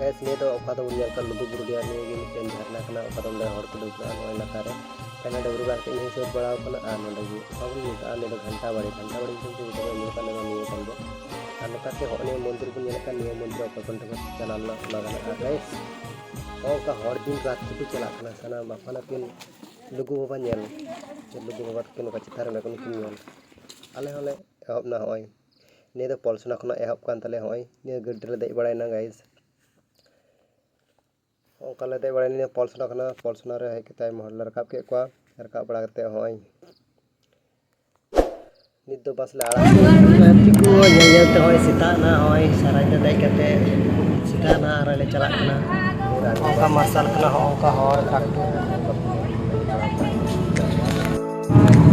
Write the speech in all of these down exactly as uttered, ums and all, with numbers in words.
Guys, ᱱᱤᱭᱟᱹ ᱫᱚ ᱚᱠᱟ ᱫᱚᱵᱚᱱ ᱧᱮᱞ ᱠᱟᱱ ᱞᱩᱜᱩ ᱵᱩᱨᱩ ᱨᱮᱭᱟᱜ ᱱᱤᱭᱟᱹ ᱜᱮ ᱢᱤᱫᱴᱮᱱ ᱡᱷᱟᱨᱱᱟ ᱠᱟᱱᱟ, ᱚᱠᱟ ᱫᱚ ᱚᱸᱰᱮ ᱦᱚᱲ ᱠᱚ ᱰᱟᱹᱵᱽᱨᱟᱹᱜᱼᱟ ᱱᱚᱜᱼᱚᱭ ᱞᱟᱛᱟᱨ ᱨᱮ᱾ ᱛᱟᱦᱞᱮ ᱰᱟᱹᱵᱽᱨᱟᱹ ᱵᱟᱲᱟ ᱠᱟᱛᱮ ᱤᱧ ᱦᱚᱸᱧ ᱥᱟᱹᱛ ᱵᱟᱲᱟᱣ ᱠᱟᱱᱟ᱾ ᱟᱨ ᱱᱚᱰᱮ ᱜᱮ ᱚᱠᱟ ᱵᱚᱱ ᱢᱮᱛᱟᱜᱼᱟ, ᱱᱤᱭᱟᱹ ᱫᱚ ᱜᱷᱟᱱᱴᱟ ᱵᱟᱲᱮ, ᱜᱷᱟᱱᱴᱟ ᱵᱟᱲᱮ ᱧᱩᱛᱩᱢ ᱛᱮ ᱡᱚᱛᱚ ᱠᱚ ᱧᱮᱞ ᱠᱟᱱ ᱱᱤᱭᱟᱹ ᱫᱚ ᱱᱤᱭᱟᱹ ᱠᱟᱱ ᱜᱮᱭᱟ᱾ ᱟᱨ ᱱᱚᱛᱮ ᱦᱚᱸᱜᱼᱚᱭ ᱱᱤᱭᱟᱹ ᱢᱚᱱᱫᱤᱨ ᱵᱚᱱ ᱧᱮᱞᱮᱫ ᱠᱟᱱ, ᱱᱤᱭᱟᱹ ᱢᱚᱱᱫᱤᱨ ᱚᱠᱚᱭ ᱠᱚ ᱴᱷᱮᱱ ᱠᱚ ᱪᱟᱞᱟᱣ ᱞᱮᱱᱟ ᱚᱱᱟ ᱠᱟᱱᱟ᱾ ᱟᱨ guys, ᱱᱚᱝᱠᱟ ᱦᱚᱲ ᱫᱤᱱ ᱨᱟᱛ ᱛᱮᱠᱚ ᱪᱟᱞᱟᱜ ᱠᱟᱱᱟ, ᱥᱟᱱᱟᱢ ᱟᱯᱟᱱ ᱟᱹᱯᱤᱱ ᱞᱩᱜᱩ ᱵᱟᱵᱟ ᱧᱮᱞ, ᱥᱮ ᱞᱩᱜᱩ ᱵᱟᱵᱟ ᱛᱟᱹᱠᱤᱱ ᱚᱠᱟ ᱪᱮᱛᱟᱱ ᱨᱮ ᱢᱮᱱᱟᱜ ᱠᱤᱱ ᱧᱮᱞ᱾ ᱟᱞᱮ ᱦᱚᱸᱞᱮ ᱮᱦᱚᱵ ᱮᱱᱟ᱾ ᱦᱚᱸᱜᱼᱚᱭ ᱱᱤᱭᱟᱹ ᱫᱚ ᱯᱚᱞᱥᱚᱱᱟ ᱠᱷᱚᱱᱟᱜ ᱮᱦᱚᱵ ᱠᱟᱱ ᱛᱟᱞᱮᱭᱟ᱾ ᱦᱚᱸᱜᱼᱚᱭ ᱱᱤᱭᱟᱹ ᱜᱟᱹᱰᱤ ᱨᱮᱞᱮ ᱫᱮᱡ ᱵᱟᱲᱟᱭᱮᱱᱟ guys᱾ ᱚᱱᱠᱟ ᱞᱮ ᱫᱮᱡ ᱵᱟᱲᱟᱭᱮᱱᱟ ᱯᱚᱞᱥᱚᱱᱟ ᱠᱷᱚᱱᱟᱜ᱾ ᱯᱚᱞᱥᱚᱱᱟ ᱨᱮ ᱦᱮᱡ ᱠᱟᱛᱮ ᱟᱭᱢᱟ ᱦᱚᱲ ᱞᱮ ᱨᱟᱠᱟᱵ ᱠᱮᱫ ᱠᱚᱣᱟ᱾ ᱨᱟᱠᱟᱵ ᱵᱟᱲᱟ ᱠᱟᱛᱮ ᱦᱚᱸᱜᱼᱚᱭ ᱱᱤᱛ ᱫᱚ ᱵᱟᱥ ᱞᱮ ᱟᱲᱟᱜ ᱠᱮᱫᱟ᱾ ᱜᱟᱛᱮ ᱠᱚ ᱧᱮᱞ ᱧᱮᱞ ᱛᱮ ᱦᱚᱸᱜᱼᱚᱭ ᱥᱮᱛᱟᱜ ᱮᱱᱟ, ᱦᱚᱸᱜᱼᱚᱭ ᱥᱟᱨᱟᱭ ᱛᱮ ᱫᱮᱡ ᱠᱟᱛᱮ ᱥᱮᱛᱟᱜ ᱮᱱᱟ ᱟᱨ ᱞᱮ ᱪᱟᱞᱟᱜ ᱠᱟᱱᱟ᱾ ᱚᱱᱠᱟ ᱢᱟᱨᱥᱟᱞ ᱠᱟᱱᱟ, ᱦᱚᱸᱜᱼᱚ ᱱᱚᱝᱠᱟ ᱦᱚᱲ ᱴᱨᱟᱠ ᱠᱚ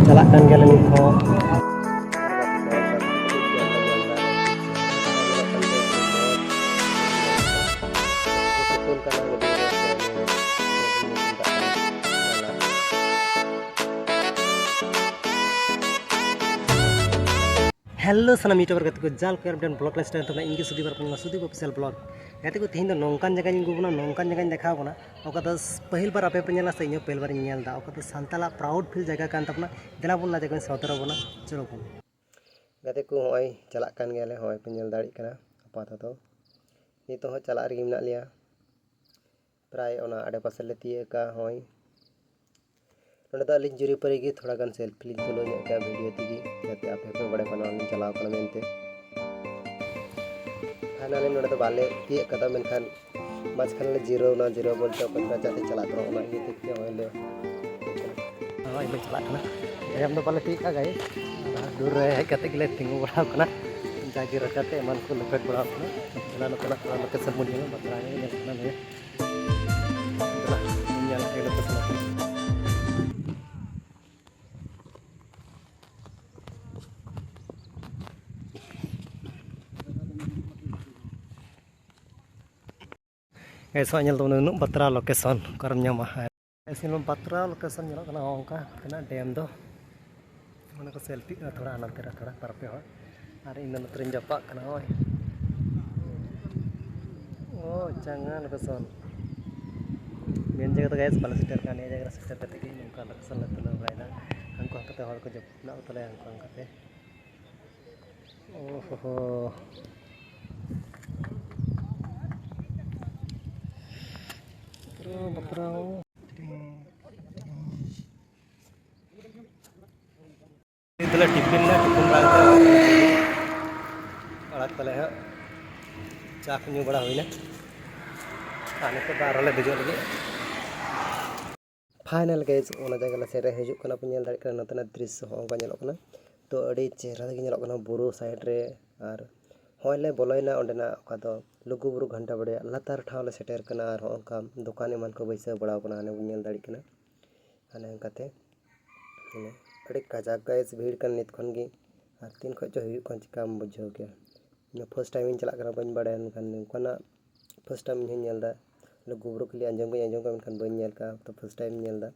ᱪᱟᱞᱟᱜ ᱠᱟᱱ ᱜᱮᱭᱟᱞᱮ ᱱᱤᱛ ᱦᱚᱸ᱾ Hello ᱥᱟᱱᱟᱢ YouTuber ᱜᱟᱛᱮ ᱠᱚ, ᱡᱟᱞ ᱠᱚ ᱟᱨ ᱢᱤᱫᱴᱮᱱ vlog ᱞᱮ start ᱛᱟᱵᱚᱱᱟ᱾ ᱤᱧ ᱜᱮ ᱥᱩᱫᱤᱯ ᱟᱨ ᱯᱟᱞᱱᱟ ᱥᱩᱫᱤᱯ official vlog᱾ ᱜᱟᱛᱮ ᱠᱚ, ᱛᱮᱦᱮᱧ ᱫᱚ ᱱᱚᱝᱠᱟᱱ ᱡᱟᱭᱜᱟᱧ ᱟᱹᱜᱩ ᱵᱚᱱᱟ, ᱱᱚᱝᱠᱟᱱ ᱡᱟᱭᱜᱟᱧ ᱫᱮᱠᱷᱟᱣ ᱵᱚᱱᱟ, ᱚᱠᱟ ᱫᱚ ᱯᱟᱹᱦᱤᱞ ᱵᱟᱨ ᱟᱯᱮ ᱯᱮ ᱧᱮᱞᱟ ᱥᱮ ᱤᱧ ᱦᱚᱸ ᱯᱟᱹᱦᱤᱞ ᱵᱟᱨᱤᱧ ᱧᱮᱞ ᱮᱫᱟ᱾ ᱚᱠᱟ ᱫᱚ ᱥᱟᱱᱛᱟᱲᱟᱜ proud feel ᱡᱟᱭᱜᱟ ᱠᱟᱱ ᱛᱟᱵᱚᱱᱟ᱾ ᱫᱮᱞᱟ ᱵᱚᱱ ᱚᱱᱟ ᱡᱟᱭᱜᱟᱧ ᱥᱚᱫᱚᱨ ᱟᱵᱚᱱᱟ᱾ ᱪᱚᱞᱚ ᱵᱚᱱ᱾ ᱜᱟᱛᱮ ᱠᱚ, ᱦᱚᱸᱜᱼᱚᱭ ᱪᱟᱞᱟᱜ ᱠᱟᱱ ᱜᱮᱭᱟᱞᱮ, ᱦᱚᱸᱜᱼᱚᱭ ᱯᱮ ᱧᱮᱞ ᱫᱟᱲᱮᱭᱟᱜ ᱠᱟᱱᱟ᱾ ᱟᱯᱟᱛᱚᱛᱚ ᱱᱤᱛᱚᱜ ᱦᱚᱸ ᱪᱟᱞᱟᱜ ᱨᱮᱜᱮ ᱢᱮᱱᱟᱜ ᱞᱮᱭᱟ᱾ ᱯᱨᱟᱭ ᱚᱱᱟ ᱟᱰᱮ ᱯᱟᱥᱮ ᱞᱮ ᱛᱤᱭᱟᱹᱜ ᱟᱠᱟᱫᱼᱟ᱾ ᱦᱚᱸᱜᱼᱚᱭ ᱱᱚᱸᱰᱮ ᱫᱚ ᱟᱹᱞᱤᱧ ᱡᱩᱨᱤᱯᱟᱹᱨᱤ ᱜᱮ ᱛᱷᱚᱲᱟ ᱜᱟᱱ selfie ᱞᱤᱧ ᱛᱩᱞᱟᱹᱣ ᱧᱚᱜ ᱠᱮᱫᱼᱟ video ᱛᱮᱜᱮ, ᱡᱟᱛᱮ ᱟᱯᱮ ᱦᱚᱸᱯᱮ ᱵᱟᱲᱟᱭ ᱯᱟ ᱱᱚᱣᱟ ᱞᱤᱧ ᱪᱟᱞᱟᱣ ᱠᱟᱱᱟ ᱢᱮᱱᱛᱮ᱾ Finally ᱱᱚᱸᱰᱮ ᱫᱚ ᱵᱟᱞᱮ ᱛᱤᱭᱟᱹᱜ ᱠᱟᱫᱟ, ᱢᱮᱱᱠᱷᱟᱱ ᱢᱟᱡᱷᱠᱷᱟᱱ ᱞᱮ ᱡᱤᱨᱟᱹᱣ ᱮᱱᱟ, ᱡᱤᱨᱟᱹᱣ ᱵᱚᱞᱛᱮ ᱚᱠᱚᱭ ᱫᱚ ᱪᱟᱞᱟᱜ ᱠᱟᱱᱟ, ᱚᱱᱟ ᱤᱭᱟᱹ ᱛᱮᱜᱮ ᱱᱚᱜᱼᱚᱭ ᱞᱮ ᱱᱚᱜᱼᱚᱭ ᱞᱮ ᱪᱟᱞᱟᱜ ᱠᱟᱱᱟ᱾ ᱛᱟᱭᱚᱢ ᱫᱚ ᱵᱟᱞᱮ ᱛᱤᱭᱳᱜ ᱠᱟᱜᱼᱟ guys, ᱫᱩᱨ ᱨᱮ ᱦᱮᱡ ᱠᱟᱛᱮ ᱜᱮᱞᱮ ᱛᱤᱸᱜᱩ ᱵᱟᱲᱟᱣ ᱠᱟᱱᱟ, ᱡᱟᱜᱮ ᱨᱟᱪᱟ ᱛᱮ ᱮᱢᱟᱱ ᱠᱚ ᱞᱮᱯᱮᱴ ᱵᱟᱲᱟᱣ ᱠᱟᱱᱟ᱾ ᱫᱮᱞᱟ ᱱᱚᱛᱮᱱᱟᱜ ᱛᱷᱚᱲᱟ location ᱵᱚᱱ ᱧᱮᱞᱟ, ᱵᱟᱛᱨᱟᱣ ᱜᱮ ᱧᱮᱞᱚᱜ ᱠᱟᱱᱟ ᱱᱤᱭᱟᱹ᱾ ᱫᱮᱞᱟ, ᱧᱮᱞ ᱯᱮ location᱾ ᱮᱥᱚᱜ ᱧᱮᱞ ᱛᱟᱵᱚᱱ ᱩᱱᱟᱹᱜ ᱵᱟᱛᱨᱟᱣ location ᱚᱠᱟᱨᱮᱢ ᱧᱟᱢᱟ᱾ ᱮᱥ ᱧᱮᱞ ᱢᱮ ᱵᱟᱛᱨᱟᱣ location ᱧᱮᱞᱚᱜ ᱠᱟᱱᱟ ᱦᱚᱸᱜᱼᱚ ᱱᱚᱝᱠᱟ ᱛᱤᱱᱟᱹᱜ dam ᱫᱚ᱾ ᱚᱱᱟ ᱠᱚ selfie ᱠᱟᱱᱟ ᱛᱷᱚᱲᱟ ᱦᱟᱱᱛᱮ ᱨᱮ ᱛᱷᱚᱲᱟ ᱵᱟᱨ ᱯᱮ ᱦᱚᱲ᱾ ᱟᱨ ᱤᱧ ᱫᱚ ᱱᱚᱛᱮ ᱨᱤᱧ ᱡᱟᱯᱟᱜ ᱠᱟᱱᱟ ᱦᱚᱸᱜᱼᱚᱭ᱾ ᱳᱭ ᱪᱟᱸᱜᱟ ᱞᱳᱠᱮᱥᱚᱱ᱾ ᱢᱮᱱ ᱡᱟᱭᱜᱟ ᱫᱚ ᱜᱟᱭᱮᱥ ᱵᱟᱞᱮ ᱥᱮᱴᱮᱨ ᱠᱟᱱᱟ᱾ ᱱᱤᱭᱟᱹ ᱡᱟᱭᱜᱟ ᱨᱮ ᱥᱮᱴᱮᱨ ᱠᱟᱛᱮ ᱜᱮ ᱱᱚᱝᱠᱟ ᱞᱳᱠᱮᱥᱚᱱ ᱞᱮ ᱛᱩᱞᱟᱹᱣ ᱵᱟᱲᱟᱭᱮᱫᱟ᱾ ᱦᱟᱱᱠᱩ ᱦᱟᱱᱠᱟᱛᱮ ᱦᱚᱲ ᱠᱚ ᱡᱚᱯᱚᱜ ᱢᱮᱱᱟᱜ ᱠᱚ ᱛᱟᱞᱮᱭᱟ, ᱦᱟᱱᱠᱩ ᱦᱟᱱᱠᱟᱛᱮ᱾ ᱳᱦᱳ᱾ ᱵᱟᱯᱨᱟᱣ᱾ ᱱᱤᱛ ᱫᱚᱞᱮ ᱴᱤᱯᱤᱱ ᱱᱟ, ᱴᱤᱯᱤᱱ ᱵᱟᱲᱟ ᱠᱟᱛᱮ ᱟᱲᱟᱜ ᱛᱟᱞᱮ ᱦᱟᱸᱜ᱾ ᱪᱟ ᱠᱚ ᱧᱩ ᱵᱟᱲᱟ ᱦᱩᱭᱱᱟ᱾ ᱟᱨ ᱱᱤᱛᱚᱜ ᱫᱚ ᱟᱨᱦᱚᱸ ᱞᱮ ᱫᱮᱡᱚᱜ ᱞᱟᱹᱜᱤᱫ᱾ ᱯᱷᱟᱭᱱᱟᱞ ᱜᱟᱭᱤᱡᱽ, ᱚᱱᱟ ᱡᱟᱭᱜᱟ ᱞᱮ ᱥᱮᱴᱮᱨ ᱦᱤᱡᱩᱜ ᱠᱟᱱᱟ᱾ ᱯᱮ ᱧᱮᱞ ᱫᱟᱲᱮᱭᱟᱜ ᱠᱟᱱᱟ, ᱱᱚᱛᱮᱱᱟᱜ ᱫᱨᱤᱥᱥᱚ ᱦᱚᱸ ᱚᱱᱠᱟ ᱧᱮᱞᱚᱜ ᱠᱟᱱᱟ᱾ ᱛᱚ, ᱟᱹᱰᱤ ᱪᱮᱦᱨᱟ ᱜᱮ ᱧᱮᱞᱚᱜ ᱠᱟᱱᱟ ᱵᱩᱨᱩ ᱥᱟᱭᱤᱰ ᱨᱮ᱾ ᱟᱨ ᱦᱚᱸᱜᱼᱚᱭ ᱞᱮ ᱵᱚᱞᱚᱭᱮᱱᱟ ᱚᱸᱰᱮᱱᱟᱜ, ᱚᱠᱟ ᱫᱚ ᱞᱩᱜᱩᱵᱩᱨᱩ ᱜᱷᱟᱱᱴᱟ ᱵᱟᱲᱮ ᱞᱟᱛᱟᱨ ᱴᱷᱟᱶ ᱞᱮ ᱥᱮᱴᱮᱨ ᱠᱟᱱᱟ᱾ ᱟᱨ ᱦᱚᱸᱜᱼᱚ ᱱᱚᱝᱠᱟ ᱫᱚᱠᱟᱱ ᱮᱢᱟᱱ ᱠᱚ ᱵᱟᱹᱭᱥᱟᱹᱣ ᱵᱟᱲᱟᱣ ᱠᱟᱱᱟ, ᱦᱟᱱᱮ ᱵᱚᱱ ᱧᱮᱞ ᱫᱟᱲᱮᱭᱟᱜ ᱠᱟᱱᱟ ᱦᱟᱱᱮ ᱚᱱᱠᱟᱛᱮ᱾ ᱢᱟᱱᱮ ᱟᱹᱰᱤ ᱠᱟᱡᱟᱠ ᱜᱟᱭᱤᱡᱽ ᱵᱷᱤᱲ ᱠᱟᱱᱟ ᱱᱤᱛ ᱠᱷᱚᱱ ᱜᱮ, ᱟᱨ ᱛᱤᱱ ᱠᱷᱚᱱ ᱪᱚ ᱦᱩᱭᱩᱜ ᱠᱟᱱ ᱪᱤᱠᱟᱢ ᱵᱩᱡᱷᱟᱹᱣ ᱠᱮᱭᱟ᱾ ᱤᱧ ᱦᱚᱸ ᱯᱷᱟᱥᱴ ᱴᱟᱭᱤᱢ ᱤᱧ ᱪᱟᱞᱟᱜ ᱠᱟᱱᱟ, ᱵᱟᱹᱧ ᱵᱟᱲᱟᱭᱟ, ᱢᱮᱱᱠᱷᱟᱱ ᱱᱚᱝᱠᱟᱱᱟᱜ ᱯᱷᱟᱥᱴ ᱴᱟᱭᱤᱢ ᱤᱧ ᱦᱚᱸᱧ ᱧᱮᱞ ᱮᱫᱟ᱾ ᱞᱩᱜᱩᱵᱩᱨᱩ ᱠᱷᱟᱹᱞᱤ ᱟᱸᱡᱚᱢ ᱜᱤᱧ ᱟᱸᱡᱚᱢ ᱠᱟᱜᱼᱟ, ᱢᱮᱱᱠᱷᱟᱱ ᱵᱟᱹᱧ ᱧᱮᱞ ᱠᱟᱜᱼᱟ, ᱛᱚ ᱯᱷᱟᱥᱴ ᱴᱟᱭᱤᱢ ᱤᱧ ᱧᱮᱞ ᱮᱫᱟ᱾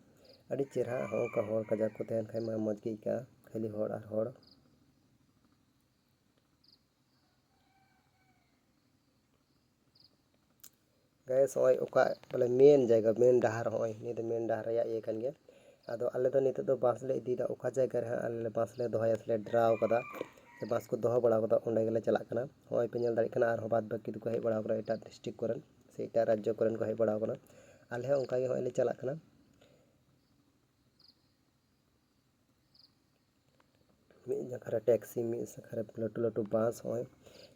ᱟᱹᱰᱤ ᱪᱮᱦᱨᱟ ᱦᱚᱸᱜᱼᱚ ᱱᱚᱝᱠᱟ ᱦᱚᱲ ᱠᱟᱡᱟᱠ ᱠᱚ ᱛᱟᱦᱮᱱ ᱠᱷᱟᱡ ᱢᱟ ᱢᱚᱡᱽ ᱜᱮ ᱟᱹᱭᱠᱟᱹᱜᱼᱟ, ᱠᱷᱟᱹᱞᱤ ᱦᱚᱲ ᱟᱨ ᱦᱚᱲ᱾ ᱜᱟᱭᱮᱥ, ᱱᱚᱜᱼᱚᱭ ᱚᱠᱟ ᱵᱚᱞᱮ ᱢᱮᱱ ᱡᱟᱭᱜᱟ, ᱢᱮᱱ ᱰᱟᱦᱟᱨ, ᱱᱚᱜᱼᱚᱭ ᱱᱤᱭᱟᱹ ᱫᱚ ᱢᱮᱱ ᱰᱟᱦᱟᱨ ᱨᱮᱭᱟᱜ ᱤᱭᱟᱹ ᱠᱟᱱ ᱜᱮᱭᱟ᱾ ᱟᱫᱚ ᱟᱞᱮ ᱫᱚ ᱱᱤᱛᱚᱜ ᱫᱚ ᱵᱟᱥ ᱞᱮ ᱤᱫᱤᱭᱮᱫᱟ, ᱚᱠᱟ ᱡᱟᱭᱜᱟ ᱨᱮ ᱦᱟᱸᱜ ᱟᱞᱮ ᱞᱮ ᱵᱟᱥ ᱞᱮ ᱫᱚᱦᱚᱭᱟ ᱥᱮ ᱞᱮ ᱰᱮᱨᱟᱣ ᱠᱟᱫᱟ, ᱥᱮ ᱵᱟᱥ ᱠᱚ ᱫᱚᱦᱚ ᱵᱟᱲᱟ ᱠᱟᱫᱟ, ᱚᱸᱰᱮ ᱜᱮᱞᱮ ᱪᱟᱞᱟᱜ ᱠᱟᱱᱟ᱾ ᱱᱚᱜᱼᱚᱭ ᱯᱮ ᱧᱮᱞ ᱫᱟᱲᱮᱭᱟᱜ ᱠᱟᱱᱟ, ᱟᱨᱦᱚᱸ ᱵᱟᱫ ᱵᱟᱹᱠᱤ ᱫᱚᱠᱚ ᱦᱮᱡ ᱵᱟᱲᱟ ᱠᱟᱱᱟ ᱮᱴᱟᱜ ᱰᱤᱥᱴᱨᱤᱠᱴ ᱠᱚᱨᱮᱱ ᱥᱮ ᱮᱴᱟᱜ ᱨᱟᱡᱽᱡᱚ ᱠᱚᱨᱮᱱ ᱠᱚ ᱦᱮᱡ ᱵᱟᱲᱟ ᱠᱟᱱᱟ᱾ ᱟᱞᱮ ᱦᱚᱸ ᱚᱱᱠᱟ ᱜᱮ ᱱᱚᱜᱼᱚᱭ ᱞᱮ ᱪᱟᱞᱟᱜ ᱠᱟᱱᱟ᱾ ᱢᱤᱫ ᱡᱟᱭᱜᱟ ᱨᱮ ᱴᱮᱠᱥᱤ, ᱢᱤᱫ ᱡᱟᱭᱜᱟ ᱨᱮ ᱞᱟᱹᱴᱩ ᱞᱟᱹᱴᱩ ᱵᱟᱥ᱾ ᱱᱚᱜᱼᱚᱭ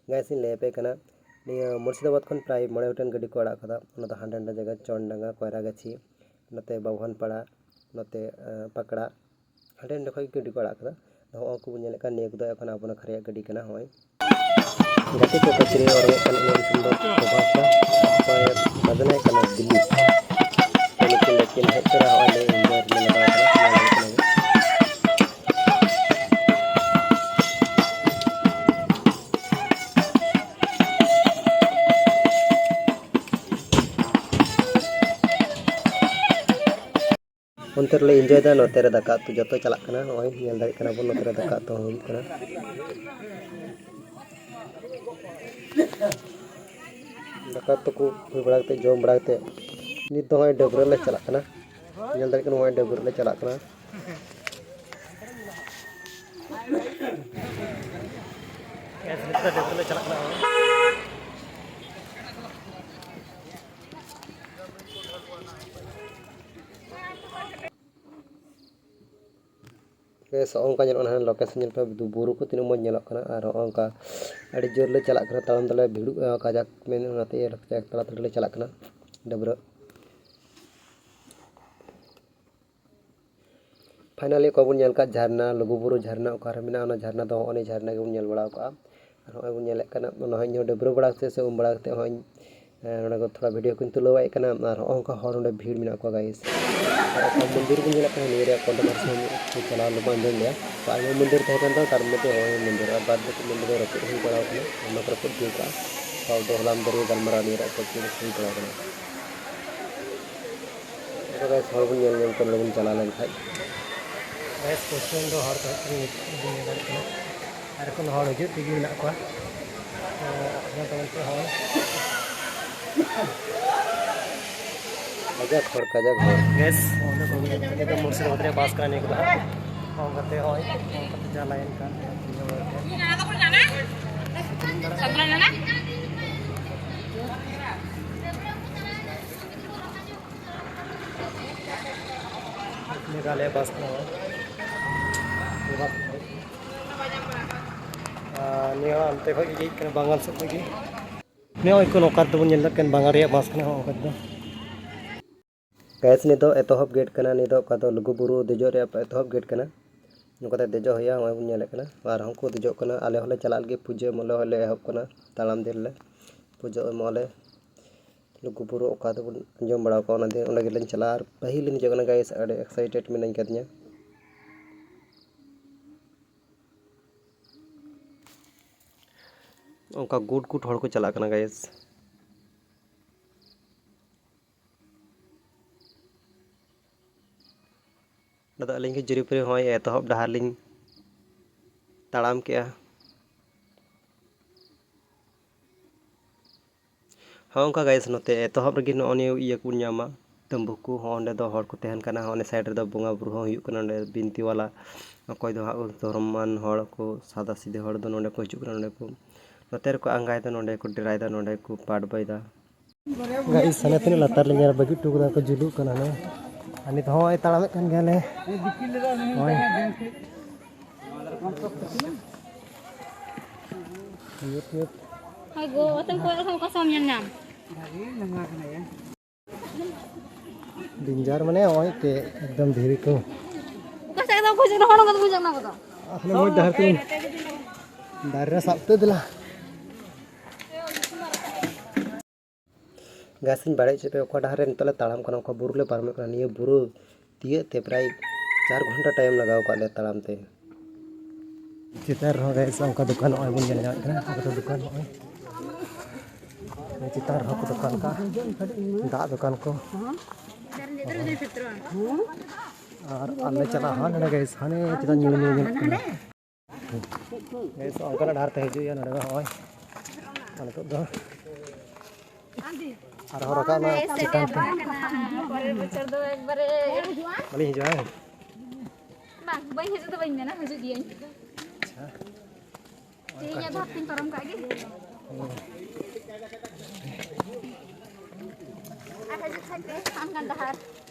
ᱜᱟᱭᱮᱥ ᱤᱧ ᱞᱟᱹᱭ ᱟᱯᱮ ᱠᱟᱱᱟ, ᱱᱤᱭᱟᱹ ᱢᱩᱨᱥᱤᱫᱟᱵᱟᱫᱽ ᱠᱷᱚᱱ ᱯᱨᱟᱭ ᱢᱚᱬᱮ ᱜᱚᱴᱮᱱ ᱜᱟᱹᱰᱤ ᱠᱚ ᱟᱲᱟᱜ ᱠᱟᱫᱟ᱾ ᱚᱱᱟ ᱫᱚ ᱦᱟᱸᱰᱮ ᱱᱟᱸᱰᱮ ᱡᱟᱭᱜᱟ, ᱪᱚᱱᱰᱟᱸᱜᱟ, ᱠᱚᱭᱨᱟᱜᱟᱪᱷᱤ, ᱱᱚᱛᱮ ᱵᱟᱵᱷᱚᱱᱯᱟᱲᱟ, ᱱᱚᱛᱮ, ᱮᱸ, ᱯᱟᱠᱲᱟ, ᱦᱟᱸᱰᱮ ᱱᱟᱸᱰᱮ ᱠᱷᱚᱱ ᱜᱮ ᱜᱟᱹᱰᱤ ᱠᱚ ᱟᱲᱟᱜ ᱠᱟᱫᱟ᱾ ᱟᱫᱚ ᱦᱚᱸᱜᱼᱚ ᱠᱚ ᱵᱚᱱ ᱧᱮᱞᱮᱫ ᱠᱟᱱ, ᱱᱤᱭᱟᱹ ᱠᱚᱫᱚ ᱮᱠᱷᱚᱱ ᱟᱵᱚ ᱱᱟᱠᱷᱟ ᱨᱮᱭᱟᱜ ᱜᱟᱹᱰᱤ ᱠᱟᱱᱟ᱾ ᱱᱚᱜᱼᱚᱭ ᱜᱟᱛᱮ ᱠᱚ ᱯᱟᱹᱪᱨᱤ ᱚᱰᱚᱠᱚᱜ ᱠᱟᱱ, ᱩᱱᱤᱭᱟᱜ ᱧᱩᱛᱩᱢ ᱫᱚ ᱯᱨᱚᱵᱷᱟᱥ ᱫᱟ᱾ ᱚᱠᱚᱭ ᱵᱟᱡᱱᱟᱭ ᱠᱟᱱᱟ ᱫᱤᱞᱤᱯ᱾ ᱛᱚ ᱱᱩᱠᱤᱱ ᱫᱚ ᱠᱤᱱ ᱦᱮᱡ ᱛᱚᱨᱟ ᱦᱚᱸᱜᱼᱚᱭ ᱞᱮ ᱤᱱᱡᱚᱭ ᱨᱮᱞᱮ ᱞᱟᱜᱟᱣ ᱠᱟᱱᱟ, ᱧᱮᱞ ᱦᱩᱭᱩᱜ ᱠᱟᱱᱟ᱾ ᱚᱱᱛᱮ ᱨᱮᱞᱮ ᱤᱱᱡᱚᱭ ᱫᱟ, ᱱᱚᱛᱮ ᱨᱮ ᱫᱟᱠᱟ ᱩᱛᱩ ᱡᱚᱛᱚ ᱪᱟᱞᱟᱜ ᱠᱟᱱᱟ᱾ ᱱᱚᱜᱼᱚᱭ ᱧᱮᱞ ᱫᱟᱲᱮᱭᱟᱜ ᱠᱟᱱᱟ ᱵᱚᱱ, ᱱᱚᱛᱮ ᱨᱮ ᱫᱟᱠᱟ ᱩᱛᱩ ᱦᱚᱸ ᱦᱩᱭᱩᱜ ᱠᱟᱱᱟ᱾ ᱫᱟᱠᱟ ᱩᱛᱩ ᱠᱚ ᱦᱩᱭ ᱵᱟᱲᱟ ᱠᱟᱛᱮ, ᱡᱚᱢ ᱵᱟᱲᱟ ᱠᱟᱛᱮ, ᱱᱤᱛ ᱫᱚ ᱱᱚᱜᱼᱚᱭ ᱰᱟᱹᱵᱽᱨᱟᱹ ᱞᱮ ᱪᱟᱞᱟᱜ ᱠᱟᱱᱟ᱾ ᱧᱮᱞ ᱫᱟᱲᱮᱭᱟᱜ ᱠᱟᱱᱟ, ᱱᱚᱜᱼᱚᱭ ᱰᱟᱹᱵᱽᱨᱟᱹ ᱞᱮ ᱪᱟᱞᱟᱜ ᱠᱟᱱᱟ᱾ ᱱᱤᱛ ᱫᱚ ᱰᱟᱹᱵᱽᱨᱟᱹ ᱞᱮ ᱪᱟᱞᱟᱜ ᱠᱟᱱᱟ᱾ ᱵᱮᱥ, ᱦᱚᱸᱜᱼᱚ ᱱᱚᱝᱠᱟ ᱧᱮᱞᱚᱜ ᱠᱟᱱᱟ ᱦᱟᱸᱜ location, ᱧᱮᱞ ᱯᱮ, ᱵᱩᱨᱩ ᱠᱚ ᱛᱤᱱᱟᱹᱜ ᱢᱚᱡᱽ ᱧᱮᱞᱚᱜ ᱠᱟᱱᱟ᱾ ᱟᱨ ᱦᱚᱸᱜᱼᱚ ᱱᱚᱝᱠᱟ ᱟᱹᱰᱤ ᱡᱳᱨ ᱞᱮ ᱪᱟᱞᱟᱜ ᱠᱟᱱᱟ, ᱛᱟᱲᱟᱢ ᱫᱚᱞᱮ ᱵᱷᱤᱲᱚᱜᱼᱟ ᱠᱟᱡᱟᱠ, ᱢᱮᱱ ᱚᱱᱟᱛᱮ ᱠᱟᱡᱟᱠ ᱛᱟᱲᱟᱛᱟᱲᱤ ᱞᱮ ᱪᱟᱞᱟᱜ ᱠᱟᱱᱟ ᱰᱟᱹᱵᱽᱨᱟᱹ᱾ Finally, ᱚᱠᱟ ᱵᱚᱱ ᱧᱮᱞ ᱠᱟᱜ ᱡᱷᱟᱨᱱᱟ, ᱞᱩᱜᱩᱵᱩᱨᱩ ᱡᱷᱟᱨᱱᱟ ᱚᱠᱟᱨᱮ ᱢᱮᱱᱟᱜᱼᱟ, ᱚᱱᱟ ᱡᱷᱟᱨᱱᱟ ᱫᱚ ᱦᱚᱸᱜᱼᱚ ᱱᱤᱭᱟᱹ ᱡᱷᱟᱨᱱᱟ ᱜᱮᱵᱚᱱ ᱧᱮᱞ ᱵᱟᱲᱟ ᱠᱟᱜᱼᱟ᱾ ᱟᱨ ᱦᱚᱸᱜᱼᱚᱭ ᱵᱚᱱ ᱧᱮᱞᱮᱫ ᱠᱟᱱᱟ, ᱚᱱᱟ ᱦᱚᱸ ᱤᱧ ᱦᱚᱸ ᱰᱟᱹᱵᱽᱨᱟᱹ ᱵᱟᱲᱟ ᱠᱟᱛᱮ ᱥᱮ ᱩᱢ ᱵᱟᱲᱟ ᱠᱟᱛᱮ ᱦᱚᱸᱜᱼᱚᱭ ᱮᱸ, ᱱᱚᱰᱮ ᱠᱚ ᱛᱷᱚᱲᱟ video ᱠᱚᱧ ᱛᱩᱞᱟᱹᱣᱟᱭᱮᱫ ᱠᱟᱱᱟ᱾ ᱟᱨ ᱦᱚᱸᱜᱼᱚ ᱱᱚᱝᱠᱟ ᱦᱚᱲ ᱱᱚᱰᱮ ᱵᱷᱤᱲ ᱢᱮᱱᱟᱜ ᱠᱚᱣᱟ, guys᱾ ᱟᱨ ᱚᱠᱟ ᱢᱚᱱᱫᱤᱨ ᱵᱚᱱ ᱧᱮᱞᱮᱫ ᱠᱟᱱᱟ, ᱱᱤᱭᱟᱹ ᱨᱮᱭᱟᱜ controversy ᱦᱚᱸ ᱪᱟᱞᱟᱣ ᱞᱮᱱᱟ ᱟᱸᱡᱚᱢ ᱞᱮᱭᱟ᱾ ᱛᱚ, ᱟᱭᱢᱟ ᱢᱚᱱᱫᱤᱨ ᱛᱟᱦᱮᱸ ᱠᱟᱱ ᱛᱟᱦᱮᱸ, ᱛᱟᱨ ᱢᱚᱫᱽᱫᱷᱮ ᱦᱚᱸᱜᱼᱚᱭ ᱢᱚᱱᱫᱤᱨ, ᱟᱨ ᱵᱟᱫ ᱵᱟᱹᱠᱤ ᱢᱚᱱᱫᱤᱨ ᱫᱚ ᱨᱟᱹᱯᱩᱫ ᱦᱩᱭ ᱵᱟᱲᱟᱣ ᱠᱟᱱᱟ, ᱚᱱᱟ ᱠᱚ ᱨᱟᱹᱯᱩᱫ ᱦᱩᱭ ᱠᱟᱜᱼᱟ᱾ ᱛᱚ, ᱟᱵᱚ ᱦᱚᱞᱟ ᱢᱚᱱᱫᱤᱨ ᱜᱮ ᱜᱟᱞᱢᱟᱨᱟᱣ ᱱᱤᱭᱟᱹ ᱨᱮᱭᱟᱜ controversy ᱦᱩᱭ ᱵᱟᱲᱟᱣ ᱠᱟᱱᱟ᱾ ᱛᱚ, guys, ᱦᱚᱲ ᱵᱚᱱ ᱧᱮᱞ ᱧᱟᱢ ᱠᱚᱣᱟ, ᱱᱚᱰᱮ ᱵᱚᱱ ᱪᱟᱞᱟᱣ ᱞᱮᱱᱠᱷᱟᱡ᱾ Guys, question ᱫᱚ ᱦᱚᱲ ᱠᱚ ᱦᱮᱡ ᱠᱟᱱᱟ, ᱱᱤᱛᱚᱜ ᱵᱚᱱ ᱧᱮᱞ ᱫᱟᱲᱮᱭᱟᱜ ᱠᱟᱱᱟ᱾ ᱟᱨ ᱮᱠᱷᱚᱱ ᱦᱚᱲ ᱦᱤᱡᱩᱜ ᱛᱮᱜᱮ ᱢᱮᱱᱟᱜ ᱠᱚᱣᱟ᱾ ᱛᱚ, ᱧᱮᱞ ᱛᱟᱵᱚᱱ ᱯᱮ ᱦᱚᱲ᱾ ᱠᱟᱡᱟᱠ ᱦᱚᱲ, ᱠᱟᱡᱟᱠ ᱦᱚᱲ᱾ Guys, ᱚᱸᱰᱮ ᱠᱚ ᱧᱮᱞ ᱠᱮᱫᱟ, ᱢᱩᱨᱥᱤᱫᱟᱵᱟᱫᱽ ᱨᱮᱭᱟᱜ ᱵᱟᱥ ᱠᱟᱱᱟ ᱱᱤᱭᱟᱹ ᱠᱚᱫᱚ ᱦᱟᱸᱜ᱾ ᱚᱱᱠᱟᱛᱮ ᱦᱚᱸᱜᱼᱚᱭ, ᱚᱱᱠᱟᱛᱮ ᱡᱟ line ᱠᱟᱱ᱾ ᱢᱮᱜᱷᱟᱞᱚᱭᱟ ᱵᱟᱥ ᱠᱟᱱᱟ᱾ ᱱᱤᱭᱟᱹ ᱵᱟᱥ ᱠᱟᱱᱟ᱾ ᱟᱨ ᱱᱤᱭᱟᱹ ᱦᱚᱸ ᱚᱱᱛᱮ ᱠᱷᱚᱡ ᱜᱮ ᱦᱮᱡ ᱠᱟᱱᱟ, ᱵᱟᱝᱜᱟᱞ ᱥᱮᱫ ᱠᱷᱚᱡ ᱜᱮ᱾ ᱱᱤᱭᱟᱹ ᱦᱚᱸ ᱤᱠᱳ ᱞᱳᱠᱟᱞ ᱛᱮᱵᱚᱱ ᱧᱮᱞ ᱫᱟᱲᱮᱭᱟᱜ ᱠᱟᱱ, ᱵᱟᱝᱜᱟᱞ ᱨᱮᱭᱟᱜ ᱵᱟᱥ ᱠᱟᱱᱟ ᱦᱚᱸ ᱚᱱᱠᱟ ᱛᱮᱫᱚ᱾ Guys, ᱱᱤᱭᱟᱹ ᱫᱚ ᱮᱛᱚᱦᱚᱵ gate ᱠᱟᱱᱟ, ᱱᱤᱭᱟᱹ ᱫᱚ ᱚᱠᱟ ᱫᱚ ᱞᱩᱜᱩᱵᱩᱨᱩ ᱫᱮᱡᱚᱜ ᱨᱮᱭᱟᱜ ᱮᱛᱚᱦᱚᱵ gate ᱠᱟᱱᱟ᱾ ᱱᱚᱝᱠᱟ ᱛᱮ ᱫᱮᱡᱚᱜ ᱦᱩᱭᱩᱜᱼᱟ, ᱱᱚᱜᱼᱚᱭ ᱵᱚᱱ ᱧᱮᱞᱮᱫ ᱠᱟᱱᱟ᱾ ᱟᱨ ᱦᱚᱸᱠᱚ ᱫᱮᱡᱚᱜ ᱠᱟᱱᱟ, ᱟᱞᱮ ᱦᱚᱸᱞᱮ ᱪᱟᱞᱟᱜ ᱞᱟᱹᱜᱤᱫ, ᱯᱩᱡᱟᱹ ᱮᱢᱚᱜ ᱞᱮ ᱦᱚᱸᱞᱮ ᱮᱦᱚᱵ ᱠᱟᱱᱟ, ᱛᱟᱲᱟᱢ ᱫᱤᱱ ᱞᱮ ᱯᱩᱡᱟᱹ ᱮᱢᱚᱜ ᱟᱞᱮ᱾ ᱞᱩᱜᱩᱵᱩᱨᱩ ᱚᱠᱟ ᱫᱚᱵᱚᱱ ᱟᱸᱡᱚᱢ ᱵᱟᱲᱟ ᱠᱟᱜᱼᱟ, ᱚᱱᱟ ᱫᱤᱱ ᱚᱸᱰᱮ ᱜᱮᱞᱤᱧ ᱪᱟᱞᱟᱜᱼᱟ᱾ ᱟᱨ ᱯᱟᱹᱦᱤᱞ ᱞᱤᱧ ᱫᱮᱡᱚᱜ ᱠᱟᱱᱟ, guys, ᱟᱹᱰᱤ excited ᱢᱤᱱᱟᱹᱧ ᱠᱟᱫᱤᱧᱟ᱾ ᱚᱱᱠᱟ ᱜᱩᱴ ᱜᱩᱴ ᱦᱚᱲ ᱠᱚ ᱪᱟᱞᱟᱜ ᱠᱟᱱᱟ, guys᱾ ᱱᱚᱰᱮ ᱫᱚ ᱟᱹᱞᱤᱧ ᱜᱮ ᱡᱩᱨᱤᱯᱩᱨᱤ ᱦᱚᱸᱜᱼᱚᱭ ᱮᱛᱚᱦᱚᱵ ᱰᱟᱦᱟᱨ ᱞᱤᱧ ᱛᱟᱲᱟᱢ ᱠᱮᱜᱼᱟ᱾ ᱱᱚᱜᱼᱚ ᱱᱚᱝᱠᱟ ᱜᱟᱭᱤᱥ, ᱱᱚᱛᱮ ᱮᱛᱚᱦᱚᱵ ᱨᱮᱜᱮ ᱱᱚᱜᱼᱚ ᱱᱤᱭᱟᱹ ᱤᱭᱟᱹ ᱠᱚᱵᱚᱱ ᱧᱟᱢᱟ, ᱛᱟᱹᱢᱵᱩᱠᱩ ᱦᱚᱸ ᱚᱸᱰᱮ ᱫᱚ ᱦᱚᱲ ᱠᱚ ᱛᱟᱦᱮᱱ ᱠᱟᱱᱟ, ᱚᱸᱰᱮ ᱥᱟᱭᱤᱰ ᱨᱮᱫᱚ ᱵᱚᱸᱜᱟ ᱵᱩᱨᱩ ᱦᱚᱸ ᱦᱩᱭᱩᱜ ᱠᱟᱱᱟ, ᱚᱸᱰᱮ ᱵᱤᱱᱛᱤ ᱣᱟᱞᱟ ᱚᱠᱚᱭ ᱫᱚ ᱦᱟᱸᱜ ᱫᱷᱚᱨᱚᱢᱟᱱ ᱦᱚᱲ ᱠᱚ ᱥᱟᱫᱟ ᱥᱤᱫᱟᱹ ᱦᱚᱲ ᱫᱚ ᱱᱚᱸᱰᱮ ᱠᱚ ᱦᱤᱡᱩᱜ ᱠᱟᱱᱟ, ᱱᱚᱸᱰᱮ ᱠᱚ ᱱᱚᱛᱮ ᱨᱮᱠᱚ ᱟᱸᱜᱟᱭᱮᱫᱟ, ᱱᱚᱸᱰᱮ ᱠᱚ ᱰᱮᱨᱟᱭᱮᱫᱟ, ᱱᱚᱸᱰᱮ ᱠᱚ ᱯᱟᱴ ᱵᱟᱭᱫᱟ᱾ ᱜᱟᱭᱤᱥ, ᱦᱟᱱᱮ ᱛᱤᱱᱟᱹᱜ ᱞᱟᱛᱟᱨ ᱞᱤᱧ ᱧᱮᱞ ᱵᱟᱹᱜᱤ ᱦᱚᱴᱚ ᱠᱟᱫᱟ ᱠᱚ, ᱡᱩᱞᱩᱜ ᱠᱟᱱᱟ ᱦᱟᱱᱮ᱾ ᱟᱨ ᱱᱤᱛ ᱦᱚᱸ ᱱᱚᱜᱼᱚᱭ ᱛᱟᱲᱟᱢᱮᱫ ᱠᱟᱱ ᱜᱮᱭᱟᱞᱮ᱾ ᱱᱚᱜᱼᱚᱭ᱾ ᱦᱳᱭ ᱜᱳ, ᱟᱛᱮᱢ ᱠᱚᱭᱚᱜ ᱞᱮᱠᱷᱟᱱ ᱚᱠᱟ ᱥᱮᱫ ᱮᱢ ᱧᱮᱞ ᱧᱟᱢ? ᱰᱮᱧᱡᱟᱨ ᱢᱟᱱᱮ ᱱᱚᱜᱼᱚᱭ ᱛᱮ ᱮᱠᱫᱚᱢ ᱫᱷᱤᱨᱤ ᱠᱚ᱾ ᱚᱠᱟ ᱥᱮᱫ ᱫᱚ ᱵᱩᱡᱷᱟᱹᱜ ᱠᱟᱱᱟ, ᱦᱚᱲ ᱠᱚᱫᱚ ᱵᱩᱡᱷᱟᱹᱜ ᱠᱟᱱᱟ ᱠᱚᱫᱚ᱾ ᱦᱟᱱᱮ ᱢᱚᱡᱽ ᱰᱟᱦᱟᱨ ᱛᱮ᱾ ᱫᱟᱨᱮ ᱨᱮ ᱥᱟᱵ ᱛᱮ ᱫᱮᱞᱟ᱾ ᱜᱟᱭᱤᱥ, ᱤᱧ ᱵᱟᱲᱟᱭ ᱦᱚᱪᱚ ᱯᱮ, ᱚᱠᱟ ᱰᱟᱦᱟᱨ ᱨᱮ ᱱᱤᱛᱚᱜ ᱞᱮ ᱛᱟᱲᱟᱢ ᱠᱟᱱᱟ, ᱚᱠᱟ ᱵᱩᱨᱩ ᱞᱮ ᱯᱟᱨᱚᱢᱚᱜ ᱠᱟᱱᱟ, ᱱᱤᱭᱟᱹ ᱵᱩᱨᱩ ᱛᱤᱭᱟᱹᱜ ᱛᱮ ᱯᱨᱟᱭ ᱪᱟᱨ ᱜᱷᱚᱱᱴᱟ ᱴᱟᱭᱤᱢ ᱞᱟᱜᱟᱣ ᱠᱟᱜ ᱞᱮᱭᱟ ᱛᱟᱲᱟᱢ ᱛᱮ᱾ ᱪᱮᱛᱟᱱ ᱨᱮᱦᱚᱸ ᱜᱟᱭᱤᱥ ᱚᱱᱠᱟ ᱫᱚᱠᱟᱱ ᱱᱚᱜᱼᱚᱭ ᱵᱚᱱ ᱧᱮᱞ ᱧᱟᱢᱮᱫ ᱠᱟᱱᱟ, ᱚᱱᱠᱟ ᱫᱚᱠᱟᱱ ᱱᱚᱜᱼᱚᱭ᱾ ᱪᱮᱛᱟᱱ ᱨᱮᱦᱚᱸ ᱠᱚ ᱫᱚᱠᱟᱱ ᱠᱟᱜᱼᱟ, ᱫᱟᱜ ᱫᱚᱠᱟᱱ ᱠᱚ᱾ ᱟᱨ ᱟᱞᱮ ᱪᱟᱞᱟᱜ ᱦᱟᱸᱜ ᱱᱚᱰᱮ ᱜᱟᱭᱤᱥ, ᱦᱟᱱᱮ ᱪᱮᱛᱟᱱ ᱧᱩᱨ ᱧᱩᱨ ᱧᱮᱞᱚᱜ ᱠᱟᱱᱟ᱾ ᱜᱟᱭᱤᱥ, ᱚᱱᱠᱟᱱᱟᱜ ᱰᱟᱦᱟᱨ ᱛᱮ ᱦᱤᱡᱩᱜ ᱦᱩᱭᱩᱜᱼᱟ ᱱᱚᱰᱮ ᱫᱚ ᱱᱚᱜᱼᱚᱭ᱾ ᱟᱨ ᱱᱤᱛᱚᱜ ᱫᱚ ᱟᱨᱦᱚᱸ ᱨᱟᱠᱟᱵ ᱮᱱᱟ ᱪᱮᱛᱟᱱ ᱛᱮ᱾ ᱯᱚᱨᱮᱨ ᱵᱚᱪᱷᱚᱨ ᱫᱚ ᱮᱠᱵᱟᱨᱮ ᱵᱟᱹᱞᱤᱧ ᱦᱤᱡᱩᱜᱼᱟ, ᱦᱮᱸ? ᱵᱟᱝ, ᱵᱟᱹᱧ ᱦᱤᱡᱩᱜ ᱫᱚ ᱵᱟᱹᱧ ᱢᱮᱱᱟ, ᱦᱤᱡᱩᱜ ᱜᱤᱭᱟᱹᱧ᱾ ᱟᱪᱪᱷᱟ᱾ ᱛᱮᱦᱮᱧ ᱟᱜ ᱫᱷᱟᱯ ᱛᱤᱧ ᱯᱟᱨᱚᱢ ᱠᱟᱜ ᱜᱮ᱾ ᱦᱩᱸ᱾ ᱟᱨ ᱦᱤᱡᱩᱜ ᱠᱷᱟᱡ ᱯᱮ ᱥᱟᱱ ᱜᱟᱱ ᱰᱟᱦᱟᱨ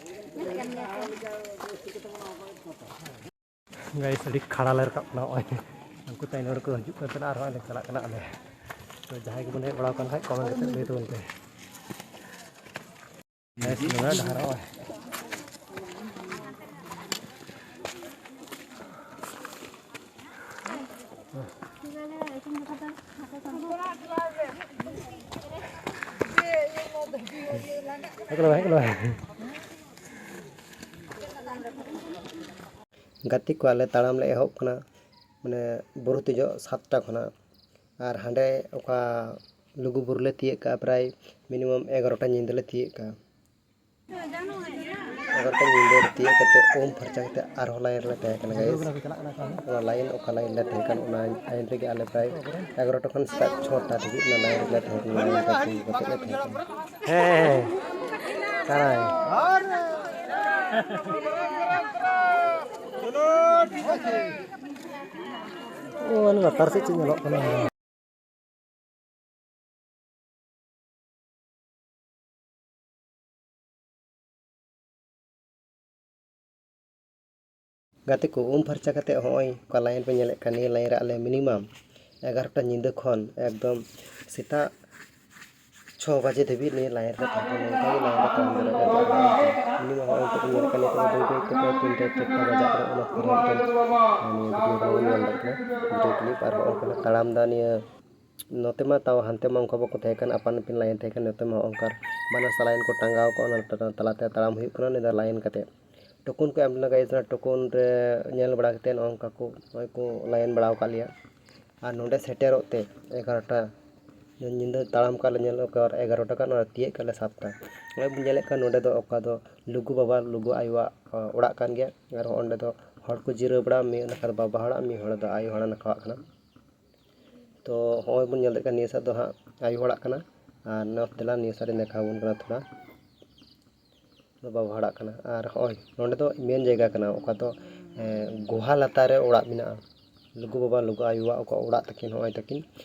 ᱧᱮᱞᱮᱫ ᱠᱟᱱ ᱜᱮᱭᱟ ᱯᱮ᱾ ᱜᱟᱭᱤᱥ, ᱟᱹᱰᱤ ᱠᱷᱟᱲᱟ ᱞᱮ ᱨᱟᱠᱟᱵ ᱠᱟᱱᱟ ᱱᱚᱜᱼᱚᱭ᱾ ᱩᱱᱠᱩ ᱛᱟᱭᱱᱚᱢ ᱨᱮᱠᱚ ᱦᱤᱡᱩᱜ ᱠᱟᱱ ᱛᱟᱦᱮᱱᱟ, ᱟᱨᱦᱚᱸ ᱞᱮ ᱪᱟᱞᱟᱜ ᱠᱟᱱᱟ ᱟᱞᱮ᱾ ᱛᱚ ᱡᱟᱦᱟᱸᱭ ᱜᱮᱵᱚᱱ ᱦᱮᱡ ᱵᱟᱲᱟ ᱟᱠᱟᱱ ᱠᱷᱟᱡ ᱠᱚᱢᱮᱱᱴ ᱠᱟᱛᱮ ᱞᱟᱹᱭ ᱛᱟᱵᱚᱱ ᱯᱮ᱾ ᱜᱟᱭᱤᱥ, ᱱᱚᱣᱟ ᱰᱟᱦᱟᱨ ᱱᱚᱜᱼᱚᱭ᱾ ᱜᱟᱛᱮ ᱠᱚ, ᱟᱞᱮ ᱛᱟᱲᱟᱢ ᱞᱮ ᱮᱦᱚᱵ ᱠᱟᱱᱟ, ᱢᱟᱱᱮ, ᱵᱩᱨᱩ ᱫᱮᱡᱚᱜ ᱥᱟᱛᱴᱟ ᱠᱷᱚᱱᱟᱜ᱾ ᱟᱨ ᱦᱟᱸᱰᱮ ᱚᱠᱟ ᱞᱩᱜᱩ ᱵᱩᱨᱩ ᱞᱮ ᱛᱤᱭᱟᱹᱜ ᱠᱟᱜᱼᱟ, ᱯᱨᱟᱭ ᱢᱤᱱᱤᱢᱟᱢ ᱮᱜᱟᱨᱚᱴᱟ ᱧᱤᱫᱟᱹ ᱞᱮ ᱛᱤᱭᱟᱹᱜ ᱠᱟᱜᱼᱟ᱾ ᱮᱜᱟᱨᱚᱴᱟ ᱧᱤᱫᱟᱹ ᱨᱮ ᱛᱤᱭᱳᱜ ᱠᱟᱛᱮ, ᱩᱢ ᱯᱷᱟᱨᱪᱟ ᱠᱟᱛᱮ ᱟᱨᱦᱚᱸ line ᱨᱮᱞᱮ ᱛᱟᱦᱮᱸ ᱠᱟᱱᱟ, guys᱾ ᱚᱱᱟ line, ᱚᱠᱟ line ᱞᱮ ᱛᱟᱦᱮᱸ ᱠᱟᱱᱟ, ᱚᱱᱟ line ᱨᱮᱜᱮ ᱟᱞᱮ ᱯᱨᱟᱭ ᱮᱜᱟᱨᱚᱴᱟ ᱠᱷᱚᱱ ᱥᱮᱛᱟᱜ ᱪᱷᱚᱴᱟ ᱫᱷᱟᱹᱵᱤᱡ ᱚᱱᱟ line ᱨᱮᱞᱮ ᱛᱟᱦᱮᱸ ᱠᱟᱱᱟ, line ᱨᱮ ᱛᱤᱸᱜᱩ ᱠᱟᱛᱮ ᱞᱮ ᱛᱟᱦᱮᱸ ᱠᱟᱱᱟ᱾ ᱦᱮᱸ, ᱦᱮᱸ, ᱦᱮᱸ᱾ ᱪᱟᱞᱟᱣ᱾ ᱚ, ᱚᱱᱟ ᱞᱟᱛᱟᱨ ᱥᱮᱫ ᱪᱮᱫ ᱧᱮᱞᱚᱜ ᱠᱟᱱᱟ? ᱜᱟᱛᱮ ᱠᱚ, ᱩᱢ ᱯᱷᱟᱨᱪᱟ ᱠᱟᱛᱮ ᱦᱚᱸᱜᱼᱚᱭ ᱚᱠᱟ line ᱯᱮ ᱧᱮᱞᱮᱫ ᱠᱟᱱ, ᱱᱤᱭᱟᱹ line ᱨᱮ ᱟᱞᱮ minimum ᱮᱜᱟᱨᱚᱴᱟ ᱧᱤᱫᱟᱹ ᱠᱷᱚᱱ ᱮᱠᱫᱚᱢ ᱥᱮᱛᱟᱜ ᱪᱷᱚ ᱵᱟᱡᱮ ᱫᱷᱟᱹᱵᱤᱡ ᱱᱤᱭᱟᱹ line ᱨᱮ ᱛᱟᱦᱮᱸ ᱠᱟᱱᱟ᱾ ᱱᱚᱝᱠᱟ ᱜᱮ line ᱨᱮ ᱛᱟᱦᱮᱸ ᱫᱟᱲᱮᱭᱟᱜᱼᱟ᱾ Minimum ᱦᱚᱸᱜᱼᱚᱭ ᱱᱤᱛᱚᱜ ᱵᱚᱱ ᱧᱮᱞᱮᱫ ᱠᱟᱱ, ᱱᱤᱛᱚᱜ ᱫᱚ ᱵᱟᱹᱭ ᱵᱟᱹᱭ ᱛᱮ ᱯᱨᱟᱭ ᱛᱤᱱᱴᱟ ᱪᱟᱨᱴᱟ ᱵᱟᱡᱟᱜ ᱠᱟᱱᱟ᱾ ᱚᱱᱟ ᱠᱷᱟᱹᱛᱤᱨ ᱢᱤᱫᱴᱮᱱ, ᱱᱤᱭᱟᱹ video ᱵᱚᱱ ᱧᱮᱞ ᱫᱟᱲᱮᱭᱟᱜ ᱠᱟᱱᱟ, video clip᱾ ᱟᱨ ᱦᱚᱸᱜᱼᱚᱭ ᱠᱚ ᱛᱟᱲᱟᱢ ᱫᱟ ᱱᱤᱭᱟᱹ ᱱᱚᱛᱮ ᱢᱟ ᱛᱟᱣ ᱦᱟᱱᱛᱮ ᱢᱟ ᱚᱱᱠᱟ ᱵᱟᱠᱚ ᱛᱟᱦᱮᱸ ᱠᱟᱱ, ᱟᱯᱟᱱ ᱟᱹᱯᱤᱱ line ᱛᱟᱦᱮᱸ ᱠᱟᱱ᱾ ᱱᱚᱛᱮ ᱢᱟ ᱚᱱᱠᱟ ᱵᱟᱱᱟᱨ ᱥᱟᱞᱟᱭᱮᱱ ᱠᱚ ᱴᱟᱸᱜᱟᱣ ᱠᱚᱜᱼᱟ, ᱚᱱᱟ ᱛᱟᱞᱟᱛᱮ ᱛᱟᱲᱟᱢ ᱦᱩᱭᱩᱜ ᱠᱟᱱᱟ᱾ ᱱᱤᱭᱟᱹ ᱫᱚ line ᱠᱟᱛᱮ ᱴᱳᱠᱚᱱ ᱠᱚ ᱮᱢ ᱞᱮᱱᱟ, guys᱾ ᱚᱱᱟ ᱴᱳᱠᱚᱱ ᱨᱮ ᱧᱮᱞ ᱵᱟᱲᱟ ᱠᱟᱛᱮ ᱱᱚᱜᱼᱚ ᱱᱚᱝᱠᱟ ᱠᱚ ᱱᱚᱜᱼᱚᱭ ᱠᱚ line ᱵᱟᱲᱟ ᱟᱠᱟᱫ ᱞᱮᱭᱟ᱾ ᱟᱨ ᱱᱚᱸᱰᱮ ᱥᱮᱴᱮᱨᱚᱜ ᱛᱮ ᱮᱜᱟᱨᱚᱴᱟ ᱧᱤᱫᱟᱹ ᱛᱟᱲᱟᱢ ᱠᱟᱜ ᱞᱮ, ᱧᱮᱞ ᱚᱠᱟ ᱮᱜᱟᱨᱚᱴᱟ ᱠᱟᱱᱟ, ᱛᱤᱭᱟᱹᱜ ᱠᱟᱜ ᱞᱮ ᱥᱟᱛᱴᱟ᱾ ᱱᱚᱜᱼᱚᱭ ᱵᱚᱱ ᱧᱮᱞᱮᱫ ᱠᱟᱱ, ᱱᱚᱸᱰᱮ ᱫᱚ ᱚᱠᱟ ᱫᱚ ᱞᱩᱜᱩ ᱵᱟᱵᱟ, ᱞᱩᱜᱩ ᱟᱭᱳᱣᱟᱜ, ᱚ, ᱚᱲᱟᱜ ᱠᱟᱱ ᱜᱮᱭᱟ᱾ ᱟᱨ ᱚᱸᱰᱮ ᱫᱚ ᱦᱚᱲ ᱠᱚ ᱡᱤᱨᱟᱹᱣ ᱵᱟᱲᱟᱜᱼᱟ, ᱢᱤᱫ ᱱᱟᱠᱷᱟ ᱫᱚ ᱵᱟᱵᱟ ᱦᱚᱲᱟᱜ, ᱢᱤᱫ ᱦᱚᱲ ᱫᱚ ᱟᱭᱳ ᱦᱚᱲᱟᱜ ᱱᱟᱠᱷᱟᱣᱟᱜ ᱠᱟᱱᱟ᱾ ᱛᱚ ᱦᱚᱸᱜᱼᱚᱭ ᱵᱚᱱ ᱧᱮᱞ ᱫᱟᱲᱮᱭᱟᱜ ᱠᱟᱱᱟ, ᱱᱤᱭᱟᱹ ᱥᱮᱫ ᱫᱚ ᱦᱟᱸᱜ ᱟᱭᱳ ᱦᱚᱲᱟᱜ ᱠᱟᱱᱟ᱾ ᱟᱨ ᱱᱚᱛᱮ ᱫᱮᱞᱟ, ᱱᱤᱭᱟᱹ ᱥᱮᱫ ᱨᱤᱧ ᱫᱮᱠᱷᱟᱣ ᱟᱵᱚᱱ ᱠᱟᱱᱟ ᱛᱷᱚᱲᱟ᱾ ᱵᱟᱵᱟ ᱦᱚᱲᱟᱜ ᱠᱟᱱᱟ᱾ ᱟᱨ ᱦᱚᱸᱜᱼᱚᱭ ᱱᱚᱸᱰᱮ ᱫᱚ main ᱡᱟᱭᱜᱟ ᱠᱟᱱᱟ, ᱚᱠᱟ ᱫᱚ, ᱮᱸ, ᱜᱩᱦᱟ ᱞᱟᱛᱟᱨ ᱨᱮ ᱚᱲᱟᱜ ᱢᱮᱱᱟᱜᱼᱟ᱾ ᱞᱩᱜᱩ ᱵᱟᱵᱟ, ᱞᱩᱜᱩ ᱟᱭᱳᱣᱟᱜ ᱚᱠᱟ ᱚᱲᱟᱜ ᱛᱟᱹᱠᱤᱱ, ᱦᱚᱸᱜᱼᱚᱭ ᱛᱟᱹᱠᱤᱱ,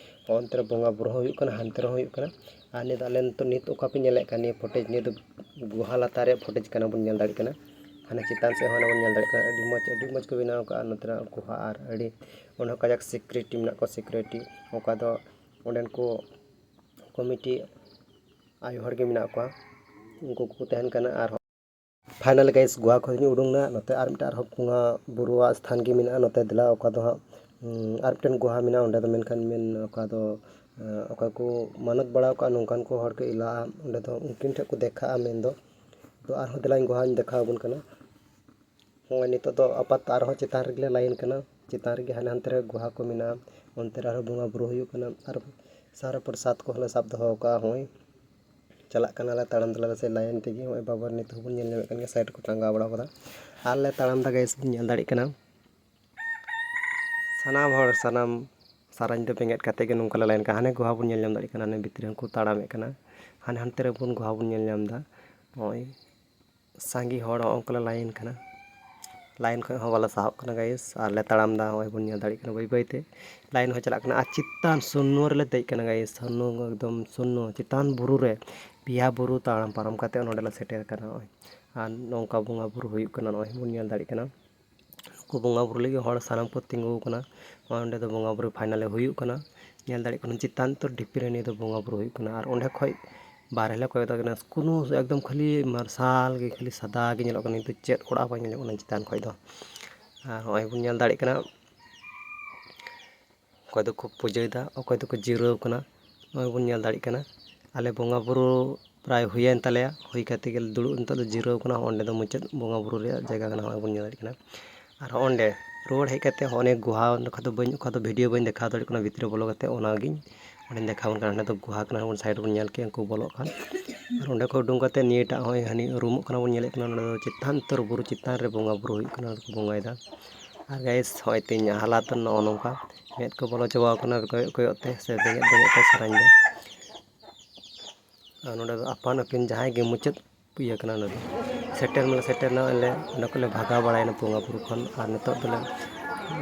ᱦᱚᱸᱜᱼᱚ ᱚᱱᱛᱮ ᱨᱮ ᱵᱚᱸᱜᱟ ᱵᱩᱨᱩ ᱦᱚᱸ ᱦᱩᱭᱩᱜ ᱠᱟᱱᱟ, ᱦᱟᱱᱛᱮ ᱨᱮᱦᱚᱸ ᱦᱩᱭᱩᱜ ᱠᱟᱱᱟ᱾ ᱟᱨ ᱱᱤᱭᱟᱹ ᱫᱚ ᱟᱞᱮ ᱱᱤᱛᱚᱜ, ᱱᱤᱛ ᱚᱠᱟ ᱯᱮ ᱧᱮᱞᱮᱫ ᱠᱟᱱ, ᱱᱤᱭᱟᱹ footage, ᱱᱤᱭᱟᱹ ᱫᱚ ᱜᱩᱦᱟ ᱞᱟᱛᱟᱨ ᱨᱮᱭᱟᱜ footage ᱠᱟᱱᱟ, ᱵᱚᱱ ᱧᱮᱞ ᱫᱟᱲᱮᱭᱟᱜ ᱠᱟᱱᱟ᱾ ᱦᱟᱱᱮ ᱪᱮᱛᱟᱱ ᱥᱮᱫ ᱦᱚᱸ ᱦᱟᱱᱮ ᱵᱚᱱ ᱧᱮᱞ ᱫᱟᱲᱮᱭᱟᱜ ᱠᱟᱱᱟ, ᱟᱹᱰᱤ ᱢᱚᱡᱽ, ᱟᱹᱰᱤ ᱢᱚᱡᱽ ᱠᱚ ᱵᱮᱱᱟᱣ ᱠᱟᱜᱼᱟ ᱱᱚᱛᱮᱱᱟᱜ ᱜᱩᱦᱟ᱾ ᱟᱨ ᱟᱹᱰᱤ, ᱚᱸᱰᱮ ᱦᱚᱸ ᱠᱟᱡᱟᱠ security ᱢᱮᱱᱟᱜ ᱠᱚᱣᱟ, security᱾ ᱚᱠᱟ ᱫᱚ ᱚᱸᱰᱮᱱ ᱠᱚ committee ᱟᱭᱳ ᱦᱚᱲ ᱜᱮ ᱢᱮᱱᱟᱜ ᱠᱚᱣᱟ, ᱩᱱᱠᱩ ᱠᱚ ᱛᱟᱦᱮᱱ ᱠᱟᱱᱟ᱾ ᱟᱨ finally guys, ᱜᱩᱦᱟ ᱠᱷᱚᱱ ᱤᱧ ᱩᱰᱩᱝ ᱮᱱᱟ᱾ ᱱᱚᱛᱮ ᱟᱨ ᱢᱤᱫᱴᱮᱱ ᱟᱨᱦᱚᱸ ᱵᱚᱸᱜᱟ ᱵᱩᱨᱩᱣᱟᱜ ᱥᱛᱷᱟᱱ ᱜᱮ ᱢᱮᱱᱟᱜᱼᱟ ᱱᱚᱛᱮ ᱫᱮᱞᱟ, ᱚᱠᱟ ᱫᱚ ᱦᱟᱸᱜ, ᱩᱸ, ᱟᱨ ᱢᱤᱫᱴᱮᱱ ᱜᱩᱦᱟ ᱢᱮᱱᱟᱜᱼᱟ᱾ ᱚᱸᱰᱮ ᱫᱚ ᱢᱮᱱᱠᱷᱟᱱ ᱢᱮᱱ ᱚᱠᱟ ᱫᱚ, ᱮᱸ, ᱚᱠᱚᱭ ᱠᱚ ᱢᱟᱱᱚᱛ ᱵᱟᱲᱟ ᱟᱠᱟᱫ ᱱᱚᱝᱠᱟᱱ ᱠᱚ ᱦᱚᱲ ᱠᱚ ᱮᱞᱟᱜᱼᱟ, ᱚᱸᱰᱮ ᱫᱚ ᱩᱱᱠᱤᱱ ᱴᱷᱮᱱ ᱠᱚ ᱫᱮᱠᱷᱟᱜᱼᱟ ᱢᱮᱱ ᱫᱚ᱾ ᱛᱚ ᱟᱨᱦᱚᱸ ᱫᱮᱞᱟᱧ ᱜᱩᱦᱟᱧ ᱫᱮᱠᱷᱟᱣ ᱟᱵᱚᱱ ᱠᱟᱱᱟ᱾ ᱦᱚᱸᱜᱼᱚᱭ ᱱᱤᱛᱚᱜ ᱫᱚ ᱟᱯᱟᱛᱚᱛᱚ ᱟᱨᱦᱚᱸ ᱪᱮᱛᱟᱱ ᱨᱮᱜᱮ ᱞᱮ line ᱠᱟᱱᱟ, ᱪᱮᱛᱟᱱ ᱨᱮᱜᱮ ᱦᱟᱱᱮ ᱦᱟᱱᱛᱮ ᱨᱮ ᱜᱩᱦᱟ ᱠᱚ ᱢᱮᱱᱟᱜᱼᱟ, ᱚᱱᱛᱮ ᱨᱮ ᱟᱨᱦᱚᱸ ᱵᱚᱸᱜᱟ ᱵᱩᱨᱩ ᱦᱩᱭᱩᱜ ᱠᱟᱱᱟ᱾ ᱟᱨ ᱥᱟᱨᱟ ᱯᱨᱚᱥᱟᱫᱽ ᱠᱚᱦᱚᱸ ᱞᱮ ᱥᱟᱵ ᱫᱚᱦᱚ ᱟᱠᱟᱫᱼᱟ᱾ ᱦᱚᱸᱜᱼᱚᱭ ᱪᱟᱞᱟᱜ ᱠᱟᱱᱟᱞᱮ ᱛᱟᱲᱟᱢ ᱛᱟᱞᱟᱞᱮ ᱥᱮ ᱞᱟᱭᱤᱱ ᱛᱮᱜᱮ᱾ ᱱᱚᱜᱼᱚᱭ ᱵᱟᱵᱟ ᱱᱤᱛᱚᱜ ᱦᱚᱸᱵᱚᱱ ᱧᱮᱞ ᱧᱟᱢᱮᱫ ᱠᱟᱱ ᱜᱮᱭᱟ, ᱥᱟᱭᱤᱰ ᱨᱮᱠᱚ ᱴᱟᱸᱜᱟᱣ ᱵᱟᱲᱟ ᱠᱟᱫᱟ᱾ ᱟᱨ ᱞᱮ ᱛᱟᱲᱟᱢ ᱫᱟ ᱜᱟᱭᱤᱥ, ᱵᱚᱱ ᱧᱮᱞ ᱫᱟᱲᱮᱭᱟᱜ ᱠᱟᱱᱟ ᱥᱟᱱᱟᱢ ᱦᱚᱲ, ᱥᱟᱱᱟᱢ ᱥᱟᱨᱟᱧ ᱫᱚ ᱵᱮᱸᱜᱮᱫ ᱠᱟᱛᱮ ᱜᱮ ᱱᱚᱝᱠᱟ ᱞᱮ ᱞᱟᱭᱤᱱ ᱠᱟᱱᱟ᱾ ᱦᱟᱱᱮ ᱜᱩᱦᱟ ᱵᱚᱱ ᱧᱮᱞ ᱧᱟᱢ ᱫᱟᱲᱮᱭᱟᱜ ᱠᱟᱱᱟ, ᱦᱟᱱᱮ ᱵᱷᱤᱛᱨᱤ ᱦᱚᱸᱠᱚ ᱛᱟᱲᱟᱢᱮᱫ ᱠᱟᱱᱟ, ᱦᱟᱱᱮ ᱦᱟᱱᱛᱮ ᱨᱮᱵᱚᱱ ᱜᱩᱦᱟ ᱵᱚᱱ ᱧᱮᱞ ᱧᱟᱢ ᱮᱫᱟ᱾ ᱱᱚᱜᱼᱚᱭ ᱥᱟᱸᱜᱮ ᱦᱚᱲ ᱦᱚᱸ ᱚᱱᱠᱟ ᱞᱮ ᱞᱟᱭᱤᱱ ᱠᱟᱱᱟ᱾ ᱞᱟᱭᱤᱱ ᱠᱷᱚᱡ ᱦᱚᱸ ᱵᱟᱞᱮ ᱥᱟᱦᱟᱜ ᱠᱟᱱᱟ ᱜᱟᱭᱤᱥ, ᱟᱨ ᱞᱮ ᱛᱟᱲᱟᱢ ᱫᱟ᱾ ᱱᱚᱜᱼᱚᱭ ᱵᱚᱱ ᱧᱮᱞ ᱫᱟᱲᱮᱭᱟᱜ ᱠᱟᱱᱟ ᱵᱟᱹᱭ ᱵᱟᱹᱭ ᱛᱮ ᱞᱟᱭᱤᱱ ᱦᱚᱸ ᱪᱟᱞᱟᱜ ᱠᱟᱱᱟ᱾ ᱟᱨ ᱪᱮᱛᱟᱱ ᱥᱩᱱᱱᱚ ᱨᱮᱞᱮ ᱫᱮᱡ ᱠᱟᱱᱟ ᱜᱟᱭᱤᱥ, ᱥᱩᱱᱱᱚ ᱮᱠᱫᱚᱢ ᱥᱩᱱᱱᱚ ᱪᱮᱛᱟᱱ ᱵᱩᱨᱩ ᱨᱮ, ᱯᱮᱭᱟ ᱵᱩᱨᱩ ᱛᱟᱲᱟᱢ ᱯᱟᱨᱚᱢ ᱠᱟᱛᱮ ᱱᱚᱸᱰᱮ ᱞᱮ ᱥᱮᱴᱮᱨ ᱠᱟᱱᱟ᱾ ᱱᱚᱜᱼᱚᱭ ᱟᱨ ᱱᱚᱝᱠᱟ ᱵᱚᱸᱜᱟ ᱵᱩᱨᱩ ᱦᱩᱭᱩᱜ ᱠᱟᱱᱟ, ᱱᱚᱜᱼᱚᱭ ᱵᱚᱱ ᱧᱮᱞ ᱫᱟᱲᱮᱭᱟᱜ ᱠᱟᱱᱟ᱾ ᱱᱩᱠᱩ ᱵᱚᱸᱜᱟ ᱵᱩᱨᱩ ᱞᱟᱹᱜᱤᱫ ᱦᱚᱲ ᱥᱟᱱᱟᱢ ᱠᱚ ᱛᱤᱸᱜᱩ ᱟᱠᱟᱱᱟ᱾ ᱱᱚᱜᱼᱚᱭ ᱱᱚᱸᱰᱮ ᱫᱚ ᱵᱚᱸᱜᱟ ᱵᱩᱨᱩ ᱯᱷᱟᱭᱱᱟᱞᱤ ᱦᱩᱭᱩᱜ ᱠᱟᱱᱟ᱾ ᱧᱮᱞ ᱫᱟᱲᱮᱭᱟᱜ ᱠᱟᱱᱟ ᱪᱮᱛᱟᱱ ᱩᱛᱟᱹᱨ ᱰᱷᱤᱯᱤ ᱨᱮ ᱱᱤᱭᱟᱹ ᱫᱚ ᱵᱚᱸᱜᱟ ᱵᱩᱨᱩ ᱦᱩᱭᱩᱜ ᱠᱟᱱᱟ᱾ ᱟᱨ ᱚᱸᱰᱮ ᱠᱷᱚᱡ ᱵᱟᱦᱨᱮ ᱞᱮ ᱠᱚᱭᱚᱜ ᱫᱟ ᱠᱟᱱᱟ, ᱠᱳᱱᱳ ᱮᱠᱫᱚᱢ ᱠᱷᱟᱹᱞᱤ ᱢᱟᱨᱥᱟᱞ ᱜᱮ, ᱠᱷᱟᱹᱞᱤ ᱥᱟᱫᱟ ᱜᱮ ᱧᱮᱞᱚᱜ ᱠᱟᱱᱟ, ᱱᱤᱛᱚᱜ ᱪᱮᱫ ᱚᱲᱟᱜ ᱦᱚᱸ ᱵᱟᱝ ᱧᱮᱞᱚᱜ ᱠᱟᱱᱟ ᱪᱮᱛᱟᱱ ᱠᱷᱚᱡ ᱫᱚ᱾ ᱟᱨ ᱱᱚᱜᱼᱚᱭ ᱵᱚᱱ ᱧᱮᱞ ᱫᱟᱲᱮᱭᱟᱜ ᱠᱟᱱᱟ ᱚᱠᱚᱭ ᱫᱚᱠᱚ ᱯᱩᱡᱟᱹᱭᱮᱫᱟ, ᱚᱠᱚᱭ ᱫᱚᱠᱚ ᱡᱤᱨᱟᱹᱣ ᱠᱟᱱᱟ᱾ ᱱᱚᱜᱼᱚᱭ ᱵᱚᱱ ᱧᱮᱞ ᱫᱟᱲᱮᱭᱟᱜ ᱠᱟᱱᱟ ᱟᱞᱮ ᱵᱚᱸᱜᱟ ᱵᱩᱨᱩ ᱯᱨᱟᱭ ᱦᱩᱭᱮᱱ ᱛᱟᱞᱮᱭᱟ, ᱦᱩᱭ ᱠᱟᱛᱮ ᱜᱮᱞᱮ ᱫᱩᱲᱩᱵ, ᱱᱤᱛᱚᱜ ᱫᱚ ᱡᱤᱨᱟᱹᱣ ᱠᱟᱱᱟ᱾ ᱚᱸᱰᱮ ᱫᱚ ᱢᱩᱪᱟᱹᱫ ᱵᱚᱸᱜᱟ ᱵᱩᱨᱩ ᱨᱮᱭᱟᱜ ᱡᱟᱭᱜᱟ ᱠᱟᱱᱟ, ᱱᱚᱜᱼᱚᱭ ᱵᱚᱱ ᱧᱮᱞ ᱫᱟᱲᱮᱭᱟᱜ ᱠᱟᱱᱟ᱾ ᱟᱨ ᱚᱸᱰᱮ ᱨᱩᱣᱟᱹᱲ ᱦᱮᱡ ᱠᱟᱛᱮ ᱦᱚᱸ ᱚᱱᱮ ᱜᱩᱦᱟ, ᱚᱠᱟ ᱫᱚ ᱵᱟᱹᱧ, ᱚᱠᱟ ᱫᱚ ᱵᱷᱤᱰᱤᱭᱳ ᱵᱟᱹᱧ ᱫᱮᱠᱷᱟᱣ ᱫᱟᱲᱮᱭᱟᱜ ᱠᱟᱱᱟ ᱵᱷᱤᱛᱨᱤ ᱨᱮ ᱵᱚᱞᱚ ᱠᱟᱛᱮ, ᱚᱱᱟᱜᱤᱧ ᱚᱸᱰᱮᱧ ᱫᱮᱠᱷᱟᱣ ᱟᱵᱚᱱ ᱠᱟᱱᱟ᱾ ᱦᱟᱸᱰᱮ ᱫᱚ ᱜᱩᱦᱟ ᱠᱟᱱᱟ, ᱵᱚᱱ ᱥᱟᱭᱤᱰ ᱨᱮᱵᱚᱱ ᱧᱮᱞ ᱠᱮᱫ ᱩᱱᱠᱩ ᱵᱚᱞᱚᱜ ᱠᱟᱱ᱾ ᱟᱨ ᱚᱸᱰᱮ ᱠᱷᱚᱱ ᱩᱰᱩᱝ ᱠᱟᱛᱮ ᱱᱤᱭᱟᱹᱴᱟᱜ ᱦᱚᱸᱜᱼᱚᱭ ᱦᱟᱹᱱᱤ ᱨᱩᱢᱩᱜ ᱠᱟᱱᱟ ᱵᱚᱱ ᱧᱮᱞᱮᱫ ᱠᱟᱱᱟ, ᱱᱚᱸᱰᱮ ᱫᱚ ᱪᱮᱛᱟᱱ ᱩᱛᱟᱹᱨ ᱵᱩᱨᱩ ᱪᱮᱛᱟᱱ ᱨᱮ ᱵᱚᱸᱜᱟ ᱵᱩᱨᱩ ᱦᱩᱭᱩᱜ ᱠᱟᱱᱟ, ᱟᱨ ᱠᱚ ᱵᱚᱸᱜᱟᱭᱮᱫᱟ᱾ ᱟᱨ ᱜᱟᱭᱤᱥ, ᱦᱚᱸᱜᱼᱚᱭ ᱛᱮᱦᱮᱧᱟᱜ ᱦᱟᱞᱟᱛ ᱱᱚᱜᱼᱚ ᱱᱚᱝᱠᱟ, ᱢᱮᱫ ᱠᱚ ᱵᱚᱞᱚ ᱪᱟᱵᱟᱣ ᱠᱟᱱᱟ ᱠᱚᱭᱚᱜ ᱠᱚᱭᱚᱜ ᱛᱮ ᱥᱮ ᱵᱮᱸᱜᱮᱫ ᱵᱮᱸᱜᱮᱫ ᱛᱮ ᱥᱟᱨᱟᱧ ᱫᱚ᱾ ᱟᱨ ᱱᱚᱸᱰᱮ ᱫᱚ ᱟᱯᱟᱱ ᱟᱹᱯᱤᱱ ᱡᱟᱦᱟᱸᱭ ᱜᱮ ᱢᱩᱪᱟᱹᱫ ᱤᱭᱟᱹ ᱠᱟᱱᱟ᱾ ᱱᱚᱸᱰᱮ ᱥᱮᱴᱮᱨ ᱢᱟᱞᱮ ᱥᱮᱴᱮᱨ ᱮᱱᱟ, ᱟᱞᱮ ᱚᱸᱰᱮ ᱠᱷᱚᱱ ᱞᱮ ᱵᱷᱟᱜᱟᱣ ᱵᱟᱲᱟᱭᱮᱱᱟ ᱵᱚᱸᱜᱟ ᱵᱩᱨᱩ ᱠᱷᱚᱱ᱾ ᱟᱨ ᱱᱤᱛᱚᱜ ᱫᱚᱞᱮ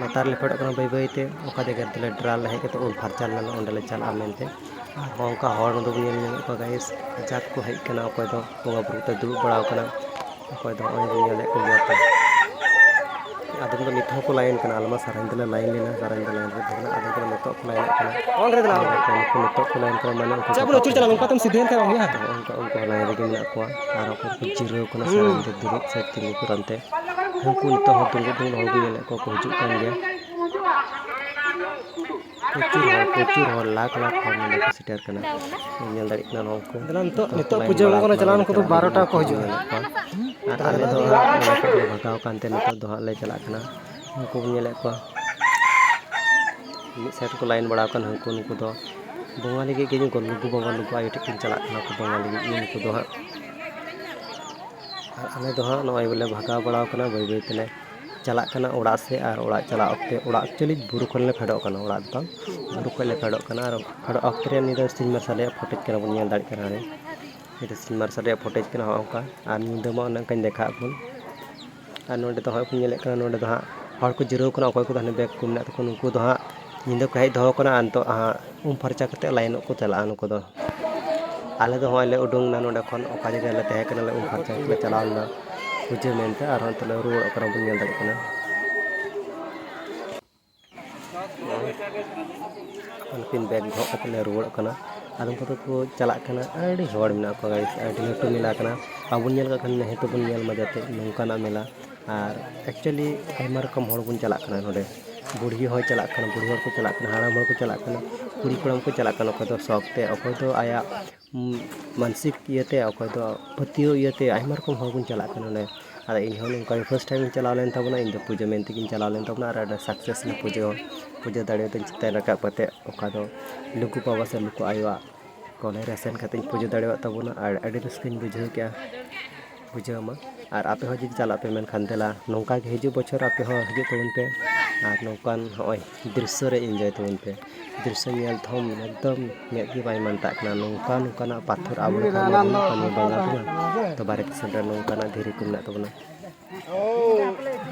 ᱞᱟᱛᱟᱨ ᱞᱮ ᱯᱷᱮᱰᱚᱜ ᱠᱟᱱᱟ ᱵᱟᱹᱭ ᱵᱟᱹᱭ ᱛᱮ, ᱚᱠᱟ ᱡᱟᱭᱜᱟ ᱨᱮᱫᱚ ᱞᱮ ᱰᱨᱟᱞ ᱞᱮ ᱦᱮᱡ ᱠᱟᱛᱮ ᱩᱢ ᱯᱷᱟᱨᱪᱟ ᱞᱮᱱᱟ, ᱚᱸᱰᱮ ᱞᱮ ᱪᱟᱞᱟᱜᱼᱟ ᱢᱮᱱᱛᱮ᱾ ᱟᱨ ᱦᱚᱸ ᱚᱱᱠᱟ ᱦᱚᱲ ᱱᱚᱸᱰᱮ ᱵᱚᱱ ᱧᱮᱞ ᱧᱟᱢᱮᱫ ᱠᱚᱣᱟ ᱜᱟᱭᱤᱥ, ᱠᱟᱡᱟᱠ ᱠᱚ ᱦᱮᱡ ᱠᱟᱱᱟ, ᱚᱠᱚᱭ ᱫᱚ ᱵᱚᱸᱜᱟ ᱵᱩᱨᱩ ᱠᱟᱛᱮ ᱫᱩᱲᱩᱵ ᱵᱟᱲᱟᱣ ᱠᱟᱱᱟ, ᱚᱠᱚᱭ ᱫᱚ ᱱᱚᱜᱼᱚᱭ ᱵᱚᱱ ᱧᱮᱞᱮᱫ ᱠᱚ ᱜᱮᱭᱟ ᱛᱚ᱾ ᱟᱫᱚᱢ ᱫᱚ ᱱᱤᱛ ᱦᱚᱸᱠᱚ ᱞᱟᱭᱤᱱ ᱠᱟᱱᱟ, ᱟᱞᱮ ᱢᱟ ᱥᱟᱨᱟᱧ ᱫᱚᱞᱮ ᱞᱟᱭᱤᱱ ᱞᱮᱱᱟ, ᱥᱟᱨᱟᱧ ᱫᱚ ᱞᱟᱭᱤᱱ ᱨᱮ ᱛᱟᱦᱮᱸ ᱠᱟᱱᱟ, ᱟᱫᱚᱢ ᱠᱚᱫᱚ ᱱᱤᱛᱚᱜ ᱠᱚ ᱞᱟᱭᱤᱱᱚᱜ ᱠᱟᱱᱟ᱾ ᱚᱱ ᱨᱮ ᱫᱮᱞᱟ᱾ ᱩᱱᱠᱩ ᱱᱤᱛᱚᱜ ᱠᱚ ᱞᱟᱭᱤᱱ ᱠᱟᱱᱟ, ᱢᱟᱱᱮ ᱩᱱᱠᱩ ᱪᱮᱫ ᱵᱚᱞᱮ ᱠᱚ ᱩᱪᱩᱲ ᱪᱟᱞᱟᱜ, ᱱᱚᱝᱠᱟ ᱛᱮᱢ ᱥᱤᱫᱷᱟᱹᱭᱮᱱ ᱠᱷᱟᱱ ᱵᱟᱝ ᱦᱩᱭᱩᱜᱼᱟ? ᱦᱳᱭ, ᱩᱱᱠᱩ ᱦᱚᱸ ᱞᱟᱭᱤᱱ ᱨᱮᱜᱮ ᱢᱮᱱᱟᱜ ᱠᱚᱣᱟ᱾ ᱟᱨ ᱚᱠᱚᱭ ᱠᱚ ᱡᱤᱨᱟᱹᱣ ᱠᱟᱱᱟ ᱥᱮ ᱦᱩᱸ᱾ ᱚᱱᱛᱮ ᱫᱩᱲᱩᱵ ᱥᱮ ᱛᱤᱸᱜᱩ ᱠᱚ ᱨᱟᱱᱛᱮ, ᱩᱱᱠᱩ ᱱᱤᱛᱚᱜ ᱦᱚᱸ ᱫᱩᱲᱩᱵ ᱫᱩᱲᱩᱵ ᱦᱚᱲ ᱵᱚᱱ ᱧᱮᱞᱮᱫ ᱠᱚᱣᱟ ᱠᱚ ᱦᱤᱡᱩᱜ ᱠᱟᱱ ᱜᱮᱭᱟ᱾ ᱯᱨᱚᱪᱩᱨ ᱦᱚᱲ, ᱯᱨᱚᱪᱩᱨ ᱦᱚᱲ, ᱞᱟᱠᱷ ᱞᱟᱠᱷ ᱦᱚᱲ ᱱᱚᱰᱮ ᱠᱚ ᱥᱮᱴᱮᱨ ᱠᱟᱱᱟ᱾ ᱧᱮᱞ ᱫᱟᱲᱮᱭᱟᱜ ᱠᱟᱱᱟ ᱱᱚᱣᱟ ᱠᱚ᱾ ᱫᱮᱞᱟ ᱱᱤᱛᱚᱜ, ᱡᱚᱛᱚ ᱱᱤᱛᱚᱜ ᱠᱚ ᱯᱩᱡᱟᱹ ᱞᱟᱭᱤᱱ ᱵᱟᱲᱟ ᱵᱚᱸᱜᱟ ᱞᱮ ᱠᱟᱛᱮ ᱪᱟᱞᱟᱣ ᱱᱚᱰᱮ ᱞᱮᱱ ᱠᱚ ᱫᱚ ᱪᱟᱞᱟᱣ ᱵᱟᱨᱚ ᱠᱟᱛᱮ ᱴᱟ ᱠᱚ ᱠᱚ ᱦᱤᱡᱩᱜᱼᱟ᱾ ᱧᱮᱞᱮᱫ ᱠᱚᱣᱟ᱾ ᱟᱨ ᱟᱞᱮ ᱫᱚ ᱦᱟᱸᱜ ᱱᱚᱰᱮ ᱠᱷᱚᱱ ᱞᱮ ᱵᱷᱟᱜᱟᱣ ᱠᱟᱱᱛᱮ ᱱᱤᱛᱚᱜ ᱫᱚ ᱦᱟᱸᱜ ᱞᱮ ᱪᱟᱞᱟᱜ ᱠᱟᱱᱟ᱾ ᱩᱱᱠᱩ ᱵᱚᱱ ᱧᱮᱞᱮᱫ ᱠᱚᱣᱟ ᱢᱤᱫ ᱥᱟᱭᱤᱰ ᱨᱮᱠᱚ ᱞᱟᱭᱤᱱ ᱵᱟᱲᱟ ᱟᱠᱟᱱ, ᱩᱱᱠᱩ, ᱱᱩᱠᱩ ᱫᱚ ᱵᱚᱸᱜᱟ ᱞᱟᱹᱜᱤᱫ ᱜᱮ ᱜᱚ-, ᱞᱩᱜᱩ ᱵᱟᱵᱟ, ᱞᱩᱜᱩ ᱟᱭᱳ ᱴᱷᱮᱱ ᱠᱤᱱ ᱪᱟᱞᱟᱜ ᱠᱟᱱᱟ ᱠᱚ ᱵᱚᱸᱜᱟ ᱞᱟᱹᱜᱤᱫ ᱜᱮ ᱱᱩᱠᱩ ᱫᱚ ᱦᱟᱸᱜ᱾ ᱟᱨ ᱟᱞᱮ ᱫᱚ ᱦᱟᱸᱜ ᱱᱚᱜᱼᱚᱭ ᱵᱚᱞᱮ ᱵᱷᱟᱜᱟᱣ ᱵᱟᱲᱟᱣ ᱠᱟᱱᱟ, ᱵᱟᱹᱭ ᱵᱟᱹᱭ ᱛᱮᱞᱮ ᱪᱟᱞᱟᱜ ᱠᱟᱱᱟ ᱚᱲᱟᱜ ᱥᱮᱫ᱾ ᱟᱨ ᱚᱲᱟᱜ ᱪᱟᱞᱟᱜ ᱚᱠᱛᱮ, ᱚᱲᱟᱜ actually ᱵᱩᱨᱩ ᱠᱷᱚᱱ ᱞᱮ ᱯᱷᱮᱰᱚᱜ ᱠᱟᱱᱟ, ᱚᱲᱟᱜ ᱫᱚ ᱵᱟᱝ, ᱵᱩᱨᱩ ᱠᱷᱚᱱ ᱞᱮ ᱯᱷᱮᱰᱚᱜ ᱠᱟᱱᱟ᱾ ᱟᱨ ᱯᱷᱮᱰᱚᱜ ᱚᱠᱛᱮ ᱨᱮ ᱱᱤᱭᱟᱹ ᱫᱚ ᱥᱤᱧ ᱢᱟᱨᱥᱟᱞ ᱨᱮᱭᱟᱜ footage ᱠᱟᱱᱟ, ᱵᱚᱱ ᱧᱮᱞ ᱫᱟᱲᱮᱭᱟᱜ ᱠᱟᱱᱟ ᱦᱟᱸᱰᱮ᱾ ᱱᱤᱭᱟᱹ ᱫᱚ ᱥᱤᱧ ᱢᱟᱨᱥᱟᱞ ᱨᱮᱭᱟᱜ footage ᱠᱟᱱᱟ ᱦᱚᱸᱜᱼᱚ ᱱᱚᱝᱠᱟ᱾ ᱟᱨ ᱧᱤᱫᱟᱹ ᱢᱟ ᱚᱱᱮ ᱚᱱᱠᱟᱧ ᱫᱮᱠᱷᱟᱣᱟᱫ ᱵᱚᱱ᱾ ᱟᱨ ᱱᱚᱸᱰᱮ ᱫᱚ ᱦᱟᱸᱜ ᱵᱚᱱ ᱧᱮᱞᱮᱫ ᱠᱟᱱᱟ, ᱱᱚᱸᱰᱮ ᱫᱚ ᱦᱟᱸᱜ ᱦᱚᱲ ᱠᱚ ᱡᱤᱨᱟᱹᱣ ᱠᱟᱱᱟ, ᱚᱠᱚᱭ ᱠᱚᱫᱚ ᱦᱟᱱᱮ bag ᱠᱚ ᱢᱮᱱᱟᱜ ᱛᱟᱠᱚ, ᱱᱩᱠᱩ ᱫᱚ ᱦᱟᱸᱜ ᱧᱤᱫᱟᱹ ᱠᱚ ᱦᱮᱡ ᱫᱚᱦᱚ ᱠᱟᱱᱟ᱾ ᱟᱨ ᱱᱤᱛᱚᱜ ᱦᱟᱸᱜ ᱩᱢ ᱯᱷᱟᱨᱪᱟ ᱠᱟᱛᱮᱫ ᱞᱟᱭᱤᱱᱚᱜ ᱠᱚ ᱪᱟᱞᱟᱜᱼᱟ ᱱᱩᱠᱩ ᱫᱚ᱾ ᱟᱞᱮ ᱫᱚ ᱦᱚᱸᱜᱼᱚᱭ ᱞᱮ ᱩᱰᱩᱝ ᱮᱱᱟ ᱱᱚᱸᱰᱮ ᱠᱷᱚᱱ, ᱚᱠᱟ ᱡᱟᱭᱜᱟ ᱨᱮᱞᱮ ᱛᱟᱦᱮᱸ ᱠᱟᱱᱟ, ᱞᱮ ᱩᱢ ᱯᱷᱟᱨᱪᱟ ᱠᱟᱛᱮᱫ ᱞᱮ ᱪᱟᱞᱟᱣ ᱞᱮᱱᱟ ᱯᱩᱡᱟᱹ ᱢᱮᱱᱛᱮ, ᱟᱨᱦᱚᱸ ᱱᱤᱛᱚᱜ ᱞᱮ ᱨᱩᱣᱟᱹᱲᱚᱜ ᱠᱟᱱᱟ, ᱵᱚᱱ ᱧᱮᱞ ᱫᱟᱲᱮᱭᱟᱜ ᱠᱟᱱᱟ᱾ ᱟᱯᱟᱱ ᱟᱹᱯᱤᱱ bag ᱜᱚᱦᱚᱜ ᱠᱟᱛᱮᱫ ᱞᱮ ᱨᱩᱣᱟᱹᱲᱚᱜ ᱠᱟᱱᱟ᱾ ᱟᱫᱚᱢ ᱠᱚᱫᱚ ᱠᱚ ᱪᱟᱞᱟᱜ ᱠᱟᱱᱟ, ᱟᱹᱰᱤ ᱦᱚᱲ ᱢᱮᱱᱟᱜ ᱠᱚᱣᱟ guys, ᱟᱹᱰᱤ ᱞᱟᱹᱴᱩ ᱢᱮᱞᱟ ᱠᱟᱱᱟ᱾ ᱟᱵᱚ ᱧᱮᱞ ᱠᱟᱜ ᱠᱷᱟᱱ ᱱᱮᱦᱮ ᱛᱮᱵᱚᱱ ᱧᱮᱞ ᱢᱟ ᱡᱟᱛᱮ ᱱᱚᱝᱠᱟᱱᱟᱜ ᱢᱮᱞᱟ᱾ ᱟᱨ actually ᱟᱭᱢᱟ ᱨᱚᱠᱚᱢ ᱦᱚᱲ ᱵᱚᱱ ᱪᱟᱞᱟᱜ ᱠᱟᱱᱟ ᱱᱚᱰᱮ, ᱵᱩᱲᱦᱤ ᱦᱚᱸᱭ ᱪᱟᱞᱟᱜ ᱠᱟᱱᱟ, ᱵᱩᱲᱦᱤ ᱦᱚᱲ ᱠᱚ ᱪᱟᱞᱟᱜ ᱠᱟᱱᱟ, ᱦᱟᱲᱟᱢ ᱦᱚᱲ ᱠᱚ ᱪᱟᱞᱟᱜ ᱠᱟᱱᱟ, ᱠᱩᱲᱤ ᱠᱚᱲᱟᱢ ᱠᱚ ᱪᱟᱞᱟᱜ ᱠᱟᱱᱟ, ᱚᱠᱚᱭ ᱫᱚ ᱥᱚᱠ ᱛᱮ, ᱚᱠᱚᱭ ᱫᱚ ᱟᱭᱟᱜ ᱢᱟᱱᱥᱤᱠ ᱤᱭᱟᱹᱛᱮ, ᱚᱠᱚᱭ ᱫᱚ ᱯᱟᱹᱛᱭᱟᱹᱣ ᱤᱭᱟᱹᱛᱮ, ᱟᱭᱢᱟ ᱨᱚᱠᱚᱢ ᱦᱚᱲ ᱵᱚᱱ ᱪᱟᱞᱟᱜ ᱠᱟᱱᱟ ᱱᱚᱰᱮ᱾ ᱟᱫᱚ ᱤᱧ ᱦᱚᱸ ᱱᱚᱝᱠᱟ ᱜᱮ first time ᱤᱧ ᱪᱟᱞᱟᱣ ᱞᱮᱱ ᱛᱟᱵᱚᱱᱟ, ᱤᱧ ᱫᱚ ᱯᱩᱡᱟᱹ ᱢᱮᱱ ᱛᱮᱜᱤᱧ ᱪᱟᱞᱟᱣ ᱞᱮᱱ ᱛᱟᱵᱚᱱᱟ, ᱟᱨ ᱟᱹᱰᱤ success ᱤᱧ ᱯᱩᱡᱟᱹ ᱦᱚᱸ, ᱯᱩᱡᱟᱹ ᱫᱟᱲᱮᱭᱟᱫᱟᱹᱧ ᱪᱮᱛᱟᱱ ᱨᱟᱠᱟᱵ ᱠᱟᱛᱮ, ᱚᱠᱟ ᱫᱚ ᱞᱩᱜᱩ ᱵᱟᱵᱟ ᱥᱮ ᱞᱩᱜᱩ ᱟᱭᱳᱣᱟᱜ ᱠᱚᱞᱮ ᱨᱮ ᱥᱮᱱ ᱠᱟᱛᱮᱧ ᱯᱩᱡᱟᱹ ᱫᱟᱲᱮᱭᱟᱜ ᱛᱟᱵᱚᱱᱟ᱾ ᱟᱨ ᱟᱹᱰᱤ ᱨᱟᱹᱥᱠᱟᱹᱧ ᱵᱩᱡᱷᱟᱹᱣ ᱠᱮᱜᱼᱟ ᱯᱩᱡᱟᱹ ᱢᱟ᱾ ᱟᱨ ᱟᱯᱮ ᱦᱚᱸ ᱡᱩᱫᱤ ᱪᱟᱞᱟᱜ ᱯᱮ ᱢᱮᱱᱠᱷᱟᱱ, ᱫᱮᱞᱟ ᱱᱚᱝᱠᱟ ᱜᱮ ᱦᱤᱡᱩᱜ ᱵᱚᱪᱷᱚᱨ ᱟᱯᱮ ᱦᱚᱸ ᱦᱤᱡᱩᱜ ᱛᱟᱵᱚᱱ ᱯᱮ᱾ ᱟᱨ ᱱᱚᱝᱠᱟᱱ ᱦᱚᱸᱜᱼᱚᱭ ᱫᱨᱤᱥᱥᱚ ᱨᱮ enjoy ᱛᱟᱵᱚᱱ ᱯᱮ᱾ ᱫᱨᱤᱥᱥᱚ ᱧᱮᱞ ᱛᱮᱦᱚᱸ ᱮᱠᱫᱚᱢ ᱢᱮᱫ ᱜᱮ ᱵᱟᱭ ᱢᱟᱱᱛᱟᱜ ᱠᱟᱱᱟ᱾ ᱱᱚᱝᱠᱟ ᱱᱚᱝᱠᱟᱱᱟᱜ ᱯᱟᱛᱷᱚᱨ ᱟᱵᱚ ᱞᱮᱠᱟ ᱢᱟ ᱵᱟᱹᱱᱩᱜ ᱠᱟᱜ ᱱᱤᱭᱟᱹ ᱵᱚᱸᱜᱟ ᱵᱩᱨᱩ᱾ ᱛᱚ ᱵᱟᱨᱦᱮ ᱫᱤᱥᱚᱢ ᱨᱮ ᱱᱚᱝᱠᱟᱱᱟᱜ ᱫᱷᱤᱨᱤ ᱠᱚ ᱢᱮᱱᱟᱜ ᱛᱟᱵᱚᱱᱟ᱾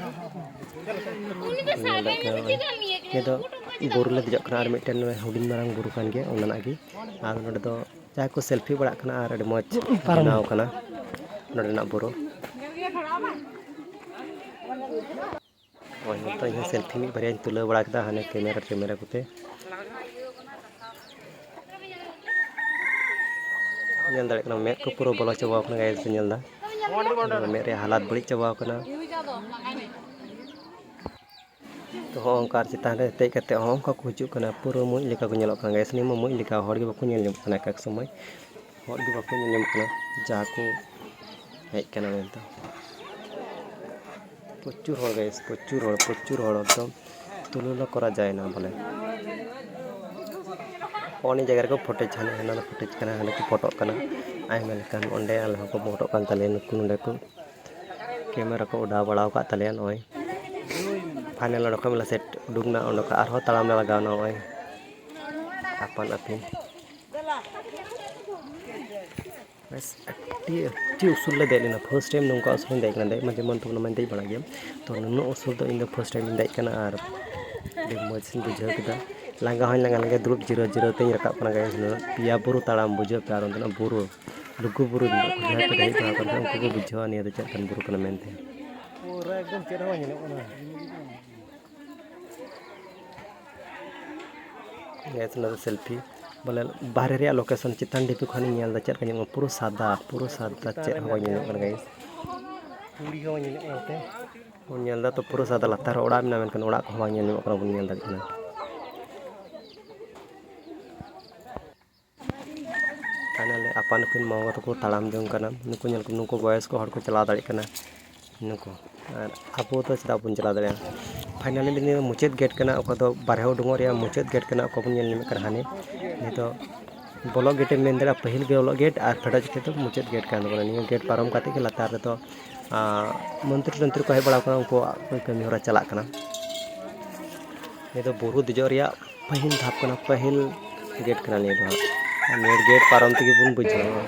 ᱧᱮᱞ ᱫᱟᱲᱮᱭᱟᱜ ᱠᱟᱱᱟ ᱱᱚᱜᱼᱚᱭ᱾ ᱱᱤᱭᱟᱹ ᱫᱚ ᱵᱩᱨᱩ ᱞᱮ ᱫᱮᱡᱚᱜ ᱠᱟᱱᱟ, ᱟᱨ ᱢᱤᱫᱴᱮᱱ ᱦᱩᱰᱤᱧ ᱢᱟᱨᱟᱝ ᱵᱩᱨᱩ ᱠᱟᱱ ᱜᱮᱭᱟ, ᱚᱱᱟ ᱨᱮᱱᱟᱜ ᱜᱮ᱾ ᱟᱨ ᱱᱚᱰᱮ ᱫᱚ ᱡᱟᱦᱟᱸᱭ ᱠᱚ selfie ᱵᱟᱲᱟᱜ ᱠᱟᱱᱟ, ᱟᱨ ᱟᱹᱰᱤ ᱢᱚᱡᱽ ᱵᱮᱱᱟᱣ ᱠᱟᱱᱟ ᱱᱚᱰᱮᱱᱟᱜ ᱵᱩᱨᱩ᱾ ᱦᱳᱭ, ᱱᱤᱛᱚᱜ ᱤᱧ ᱦᱚᱸ selfie ᱢᱤᱫ ᱵᱟᱨᱭᱟᱧ ᱛᱩᱞᱟᱹᱣ ᱵᱟᱲᱟ ᱠᱮᱫᱟ ᱦᱟᱱᱮ camera ᱴᱮᱢᱮᱨᱟ ᱠᱚᱛᱮ᱾ ᱧᱮᱞ ᱫᱟᱲᱮᱭᱟᱜ ᱠᱟᱱᱟ, ᱢᱮᱫ ᱠᱚ ᱯᱩᱨᱟᱹ ᱵᱚᱞᱚ ᱪᱟᱵᱟᱣ ᱠᱟᱱᱟ, guys, ᱧᱮᱞ ᱫᱟ᱾ ᱢᱮᱫ ᱨᱮᱭᱟᱜ ᱦᱟᱞᱟᱛ ᱵᱟᱹᱲᱤᱡ ᱪᱟᱵᱟᱣ ᱠᱟᱱᱟ᱾ ᱛᱚ, ᱦᱚᱸᱜᱼᱚ ᱱᱚᱝᱠᱟ ᱟᱨ ᱪᱮᱛᱟᱱ ᱨᱮ ᱫᱮᱡ ᱠᱟᱛᱮ ᱦᱚᱸᱜᱼᱚ ᱱᱚᱝᱠᱟ ᱠᱚ ᱦᱤᱡᱩᱜ ᱠᱟᱱᱟ, ᱯᱩᱨᱟᱹ ᱢᱩᱡ ᱞᱮᱠᱟ ᱠᱚ ᱧᱮᱞᱚᱜ ᱠᱟᱱᱟ, guys᱾ ᱱᱤᱭᱟᱹ ᱢᱟ ᱢᱩᱡ ᱞᱮᱠᱟ, ᱦᱚᱲ ᱜᱮ ᱵᱟᱠᱚ ᱧᱮᱞ ᱧᱟᱢᱚᱜ ᱠᱟᱱᱟ, ᱮᱠ ᱮᱠ ᱥᱚᱢᱚᱭ ᱦᱚᱲ ᱜᱮ ᱵᱟᱠᱚ ᱧᱮᱞ ᱧᱟᱢᱚᱜ ᱠᱟᱱᱟ, ᱡᱟ ᱠᱚ ᱦᱮᱡ ᱠᱟᱱᱟ ᱢᱮᱱᱛᱮ᱾ ᱯᱨᱚᱪᱩᱨ ᱦᱚᱲ, guys, ᱯᱨᱚᱪᱩᱨ ᱦᱚᱲ, ᱯᱨᱚᱪᱩᱨ ᱦᱚᱲ, ᱮᱠᱫᱚᱢ ᱛᱩᱞᱚᱱᱟ ᱠᱚᱨᱟ ᱡᱟᱭ ᱱᱟ ᱵᱚᱞᱮ᱾ ᱚᱱᱟ ᱡᱟᱭᱜᱟ ᱨᱮᱠᱚ ᱯᱷᱳᱴᱳᱡᱽ, ᱦᱟᱱᱮ ᱦᱟᱱᱟ ᱫᱚ ᱯᱷᱳᱴᱳᱡᱽ ᱠᱟᱱᱟ, ᱦᱟᱸᱰᱮ ᱠᱚ ᱯᱷᱳᱴᱳᱜ ᱠᱟᱱᱟ᱾ ᱟᱭᱢᱟ ᱞᱮᱠᱟᱱ ᱚᱸᱰᱮ ᱟᱞᱮ ᱦᱚᱸᱠᱚ ᱯᱷᱳᱴᱳᱜ ᱠᱟᱱ ᱛᱟᱞᱮᱭᱟ᱾ ᱱᱩᱠᱩ ᱱᱚᱸᱰᱮ ᱠᱚ ᱠᱮᱢᱮᱨᱟ ᱠᱚ ᱚᱰᱟᱣ ᱵᱟᱲᱟᱣ ᱟᱠᱟᱫ ᱛᱟᱞᱮᱭᱟ᱾ ᱱᱚᱜᱼᱚᱭ ᱯᱷᱟᱭᱱᱟᱞ ᱚᱸᱰᱮ ᱠᱷᱚᱱ ᱞᱮ ᱥᱮᱴ ᱩᱰᱩᱠ ᱮᱱᱟ, ᱚᱸᱰᱮ ᱠᱷᱚᱱ ᱟᱨᱦᱚᱸ ᱛᱟᱲᱟᱢ ᱞᱮ ᱞᱟᱜᱟᱣ ᱮᱱᱟ᱾ ᱱᱚᱜᱼᱚᱭ ᱟᱯᱟᱱ ᱟᱹᱯᱤᱱ᱾ ᱵᱮᱥ, ᱟᱹᱰᱤ, ᱟᱹᱰᱤ ᱩᱥᱩᱞ ᱞᱮ ᱫᱮᱡ ᱞᱮᱱᱟ᱾ ᱯᱷᱟᱥᱴ ᱴᱟᱭᱤᱢ ᱱᱚᱝᱠᱟ ᱩᱥᱩᱞ ᱤᱧ ᱫᱮᱡ ᱠᱟᱱᱟ᱾ ᱫᱮᱡ ᱢᱟ ᱡᱮᱢᱚᱱ ᱛᱮᱢᱚᱱ ᱢᱟᱧ ᱫᱮᱡ ᱵᱟᱲᱟᱜ ᱜᱮᱭᱟ, ᱛᱚ ᱱᱩᱱᱟᱹᱜ ᱩᱥᱩᱞ ᱫᱚ ᱤᱧ ᱫᱚ ᱯᱷᱟᱥᱴ ᱴᱟᱭᱤᱢ ᱤᱧ ᱫᱮᱡ ᱠᱟᱱᱟ ᱟᱨ ᱟᱹᱰᱤ ᱢᱚᱡᱽ ᱤᱧ ᱵᱩᱡᱷᱟᱹᱣ ᱠᱮᱫᱟ᱾ ᱞᱟᱸᱜᱟ ᱦᱚᱸᱧ ᱞᱟᱸᱜᱟ ᱞᱮᱱ ᱜᱮᱭᱟ, ᱫᱩᱲᱩᱵ ᱡᱤᱨᱟᱹᱣ ᱡᱤᱨᱟᱹᱣ ᱛᱤᱧ ᱨᱟᱠᱟᱵ ᱠᱟᱱᱟ ᱜᱟᱭᱤᱥ᱾ ᱱᱩᱱᱟᱹᱜ ᱯᱮᱭᱟ ᱵᱩᱨᱩ ᱛᱟᱲᱟᱢ ᱵᱩᱡᱷᱟᱹᱣ ᱯᱮ, ᱟᱨ ᱚᱱᱛᱮᱱᱟᱜ ᱵᱩᱨᱩ, ᱞᱩᱜᱩ ᱵᱩᱨᱩ ᱡᱟᱦᱟᱸᱭ ᱠᱚ ᱫᱮᱡ ᱵᱟᱲᱟ ᱟᱠᱟᱱ ᱠᱷᱟᱱ ᱩᱱᱠᱩ ᱠᱚ ᱵᱩᱡᱷᱟᱹᱣᱟ ᱱᱤᱭᱟᱹ ᱫᱚ ᱪᱮᱫ ᱞᱮᱠᱟᱱ ᱵᱩᱨᱩ ᱠᱟᱱᱟ ᱢᱮᱱᱛᱮ᱾ ᱯᱩᱨᱟᱹ ᱮᱠᱫᱚᱢ ᱪᱮᱫ ᱦᱚᱸ ᱵᱟᱝ ᱧᱮᱞᱚᱜ ᱠᱟᱱᱟ᱾ ᱜᱟᱭᱤᱥ, ᱚᱱᱟ ᱫᱚ ᱥᱮᱞᱯᱷᱤ, ᱵᱚᱞᱮ ᱵᱟᱦᱨᱮ ᱨᱮᱭᱟᱜ ᱞᱳᱠᱮᱥᱚᱱ ᱪᱮᱛᱟᱱ ᱰᱷᱤᱯᱤ ᱠᱷᱚᱱᱤᱧ ᱧᱮᱞ ᱮᱫᱟ, ᱪᱮᱫ ᱞᱮᱠᱟ ᱧᱮᱞᱚᱜ ᱠᱟᱱᱟ, ᱯᱩᱨᱟᱹ ᱥᱟᱫᱟ, ᱯᱩᱨᱟᱹ ᱥᱟᱫᱟ, ᱪᱮᱫ ᱦᱚᱸ ᱵᱟᱝ ᱧᱮᱞᱚᱜ ᱠᱟᱱᱟ ᱜᱟᱭᱤᱥ᱾ ᱠᱩᱲᱤ ᱦᱚᱸ ᱵᱟᱝ ᱧᱮᱞᱚᱜ ᱠᱟᱱᱟ ᱱᱚᱛᱮ᱾ ᱵᱚᱱ ᱧᱮᱞ ᱮᱫᱟ ᱛᱚ ᱯᱩᱨᱟᱹ ᱥᱟᱫᱟ, ᱞᱟᱛᱟᱨ ᱨᱮ ᱚᱲᱟᱜ ᱢᱮᱱᱟᱜᱼᱟ, ᱢᱮᱱᱠᱷᱟᱱ ᱚᱲᱟᱜ ᱠᱚᱦᱚᱸ ᱵᱟᱝ ᱧᱮᱞ ᱧᱟᱢᱚᱜ ᱠᱟᱱᱟ, ᱵᱚᱱ ᱧᱮᱞ ᱫᱟᱲᱮᱭᱟᱜ ᱠᱟᱱᱟ᱾ ᱯᱷᱟᱭᱱᱟᱞᱤ ᱟᱯᱟᱱ ᱟᱹᱯᱤᱱ ᱢᱟᱢᱟ ᱵᱟᱵᱟ ᱛᱟᱠᱚ ᱛᱟᱲᱟᱢ ᱡᱚᱝ ᱠᱟᱱᱟ᱾ ᱱᱩᱠᱩ ᱧᱮᱞ ᱠᱚᱢ, ᱱᱩᱠᱩ ᱵᱚᱭᱚᱥᱠᱚ ᱦᱚᱲ ᱠᱚ ᱪᱟᱞᱟᱣ ᱫᱟᱲᱮᱭᱟᱜ ᱠᱟᱱᱟ ᱱᱩᱠᱩ, ᱟᱨ ᱟᱵᱚ ᱫᱚ ᱪᱮᱫᱟᱜ ᱵᱚᱱ ᱪᱟᱞᱟᱣ ᱫᱟᱲᱮᱭᱟᱜᱼᱟ? ᱯᱷᱟᱭᱱᱟᱞᱤ ᱱᱤᱭᱟᱹ ᱢᱩᱪᱟᱹᱫ ᱜᱮᱴ ᱠᱟᱱᱟ, ᱚᱠᱟ ᱫᱚ ᱵᱟᱨᱦᱮ ᱩᱰᱩᱝᱚᱜ ᱨᱮᱭᱟᱜ ᱢᱩᱪᱟᱹᱫ ᱜᱮᱴ ᱠᱟᱱᱟ, ᱚᱠᱟ ᱵᱚᱱ ᱧᱮᱞ ᱧᱟᱢᱮᱫ ᱠᱟᱱᱟ ᱦᱟᱱᱮ᱾ ᱱᱤᱛᱚᱜ ᱵᱚᱞᱚᱜ ᱜᱮᱴ ᱮᱢ ᱢᱮᱱ ᱫᱟᱲᱮᱭᱟᱜᱼᱟ, ᱯᱟᱹᱦᱤᱞ ᱜᱮ ᱵᱚᱞᱚᱜ ᱜᱮᱴ ᱟᱨ ᱯᱷᱮᱰᱚᱜ ᱡᱚᱠᱷᱮᱡ ᱫᱚ ᱢᱩᱪᱟᱹᱫ ᱜᱮᱴ ᱠᱟᱱ ᱛᱟᱵᱚᱱᱟ᱾ ᱱᱤᱭᱟᱹ ᱜᱮᱴ ᱯᱟᱨᱚᱢ ᱠᱟᱛᱮ ᱜᱮ ᱞᱟᱛᱟᱨ ᱨᱮᱫᱚ, ᱟᱸ, ᱢᱚᱱᱛᱨᱤ ᱴᱚᱱᱛᱨᱤ ᱠᱚ ᱦᱮᱡ ᱵᱟᱲᱟ ᱟᱠᱟᱱᱟ, ᱩᱱᱠᱩᱣᱟᱜ ᱠᱟᱹᱢᱤ ᱦᱚᱨᱟ ᱪᱟᱞᱟᱜ ᱠᱟᱱᱟ᱾ ᱱᱤᱭᱟᱹ ᱫᱚ ᱵᱩᱨᱩ ᱫᱮᱡᱚᱜ ᱨᱮᱭᱟᱜ ᱯᱟᱹᱦᱤᱞ ᱫᱷᱟᱯ ᱠᱟᱱᱟ, ᱯᱟᱹᱦᱤᱞ ᱜᱮᱴ ᱠᱟᱱᱟ ᱱᱤᱭᱟᱹ ᱫᱚ ᱦᱟᱸᱜ᱾ ᱟᱨ ᱱᱤᱭᱟᱹ ᱜᱮᱴ ᱯᱟᱨᱚᱢ ᱛᱮᱜᱮ ᱵᱚᱱ ᱵᱩᱡᱷᱟᱹᱣᱟ᱾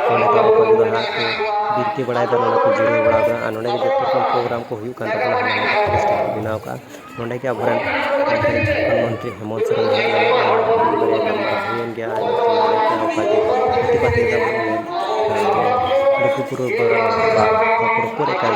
ᱱᱚᱸᱰᱮ ᱫᱚ ᱚᱠᱚᱭ ᱠᱚᱫᱚ ᱦᱟᱸᱜ ᱠᱚ ᱵᱤᱱᱛᱤ ᱵᱟᱲᱟᱭᱮᱫᱟ, ᱱᱚᱸᱰᱮ ᱠᱚ ᱡᱤᱨᱟᱹᱣ ᱵᱟᱲᱟ ᱟᱠᱟᱱᱟ᱾ ᱟᱨ ᱱᱚᱸᱰᱮ ᱜᱮ ᱡᱚᱛᱚ ᱨᱚᱠᱚᱢ ᱯᱨᱳᱜᱨᱟᱢ ᱠᱚ ᱦᱩᱭᱩᱜ ᱠᱟᱱ ᱛᱟᱵᱚᱱᱟ, ᱦᱟᱱᱟ ᱱᱚᱣᱟ ᱯᱨᱮᱥ ᱠᱚ ᱵᱮᱱᱟᱣ ᱠᱟᱜᱼᱟ᱾ ᱱᱚᱸᱰᱮ ᱜᱮ ᱟᱵᱚᱨᱮᱱ ᱢᱚᱱᱛᱨᱤ ᱦᱮᱢᱚᱱᱛ ᱥᱚᱨᱮᱱ ᱦᱮᱡ ᱞᱮᱱᱟ, ᱵᱟᱨᱭᱟ ᱜᱟᱞᱢᱟᱨᱟᱣ ᱦᱩᱭᱮᱱ ᱜᱮᱭᱟ᱾ ᱟᱨ ᱱᱚᱝᱠᱟ ᱜᱮ ᱯᱨᱚᱛᱤᱵᱟᱫ ᱞᱮᱫᱟ ᱵᱚᱱ, ᱞᱩᱜᱩ ᱵᱩᱨᱩ ᱵᱟᱵᱟ ᱠᱚ ᱨᱚᱯᱚᱲᱮᱫ ᱠᱟᱱ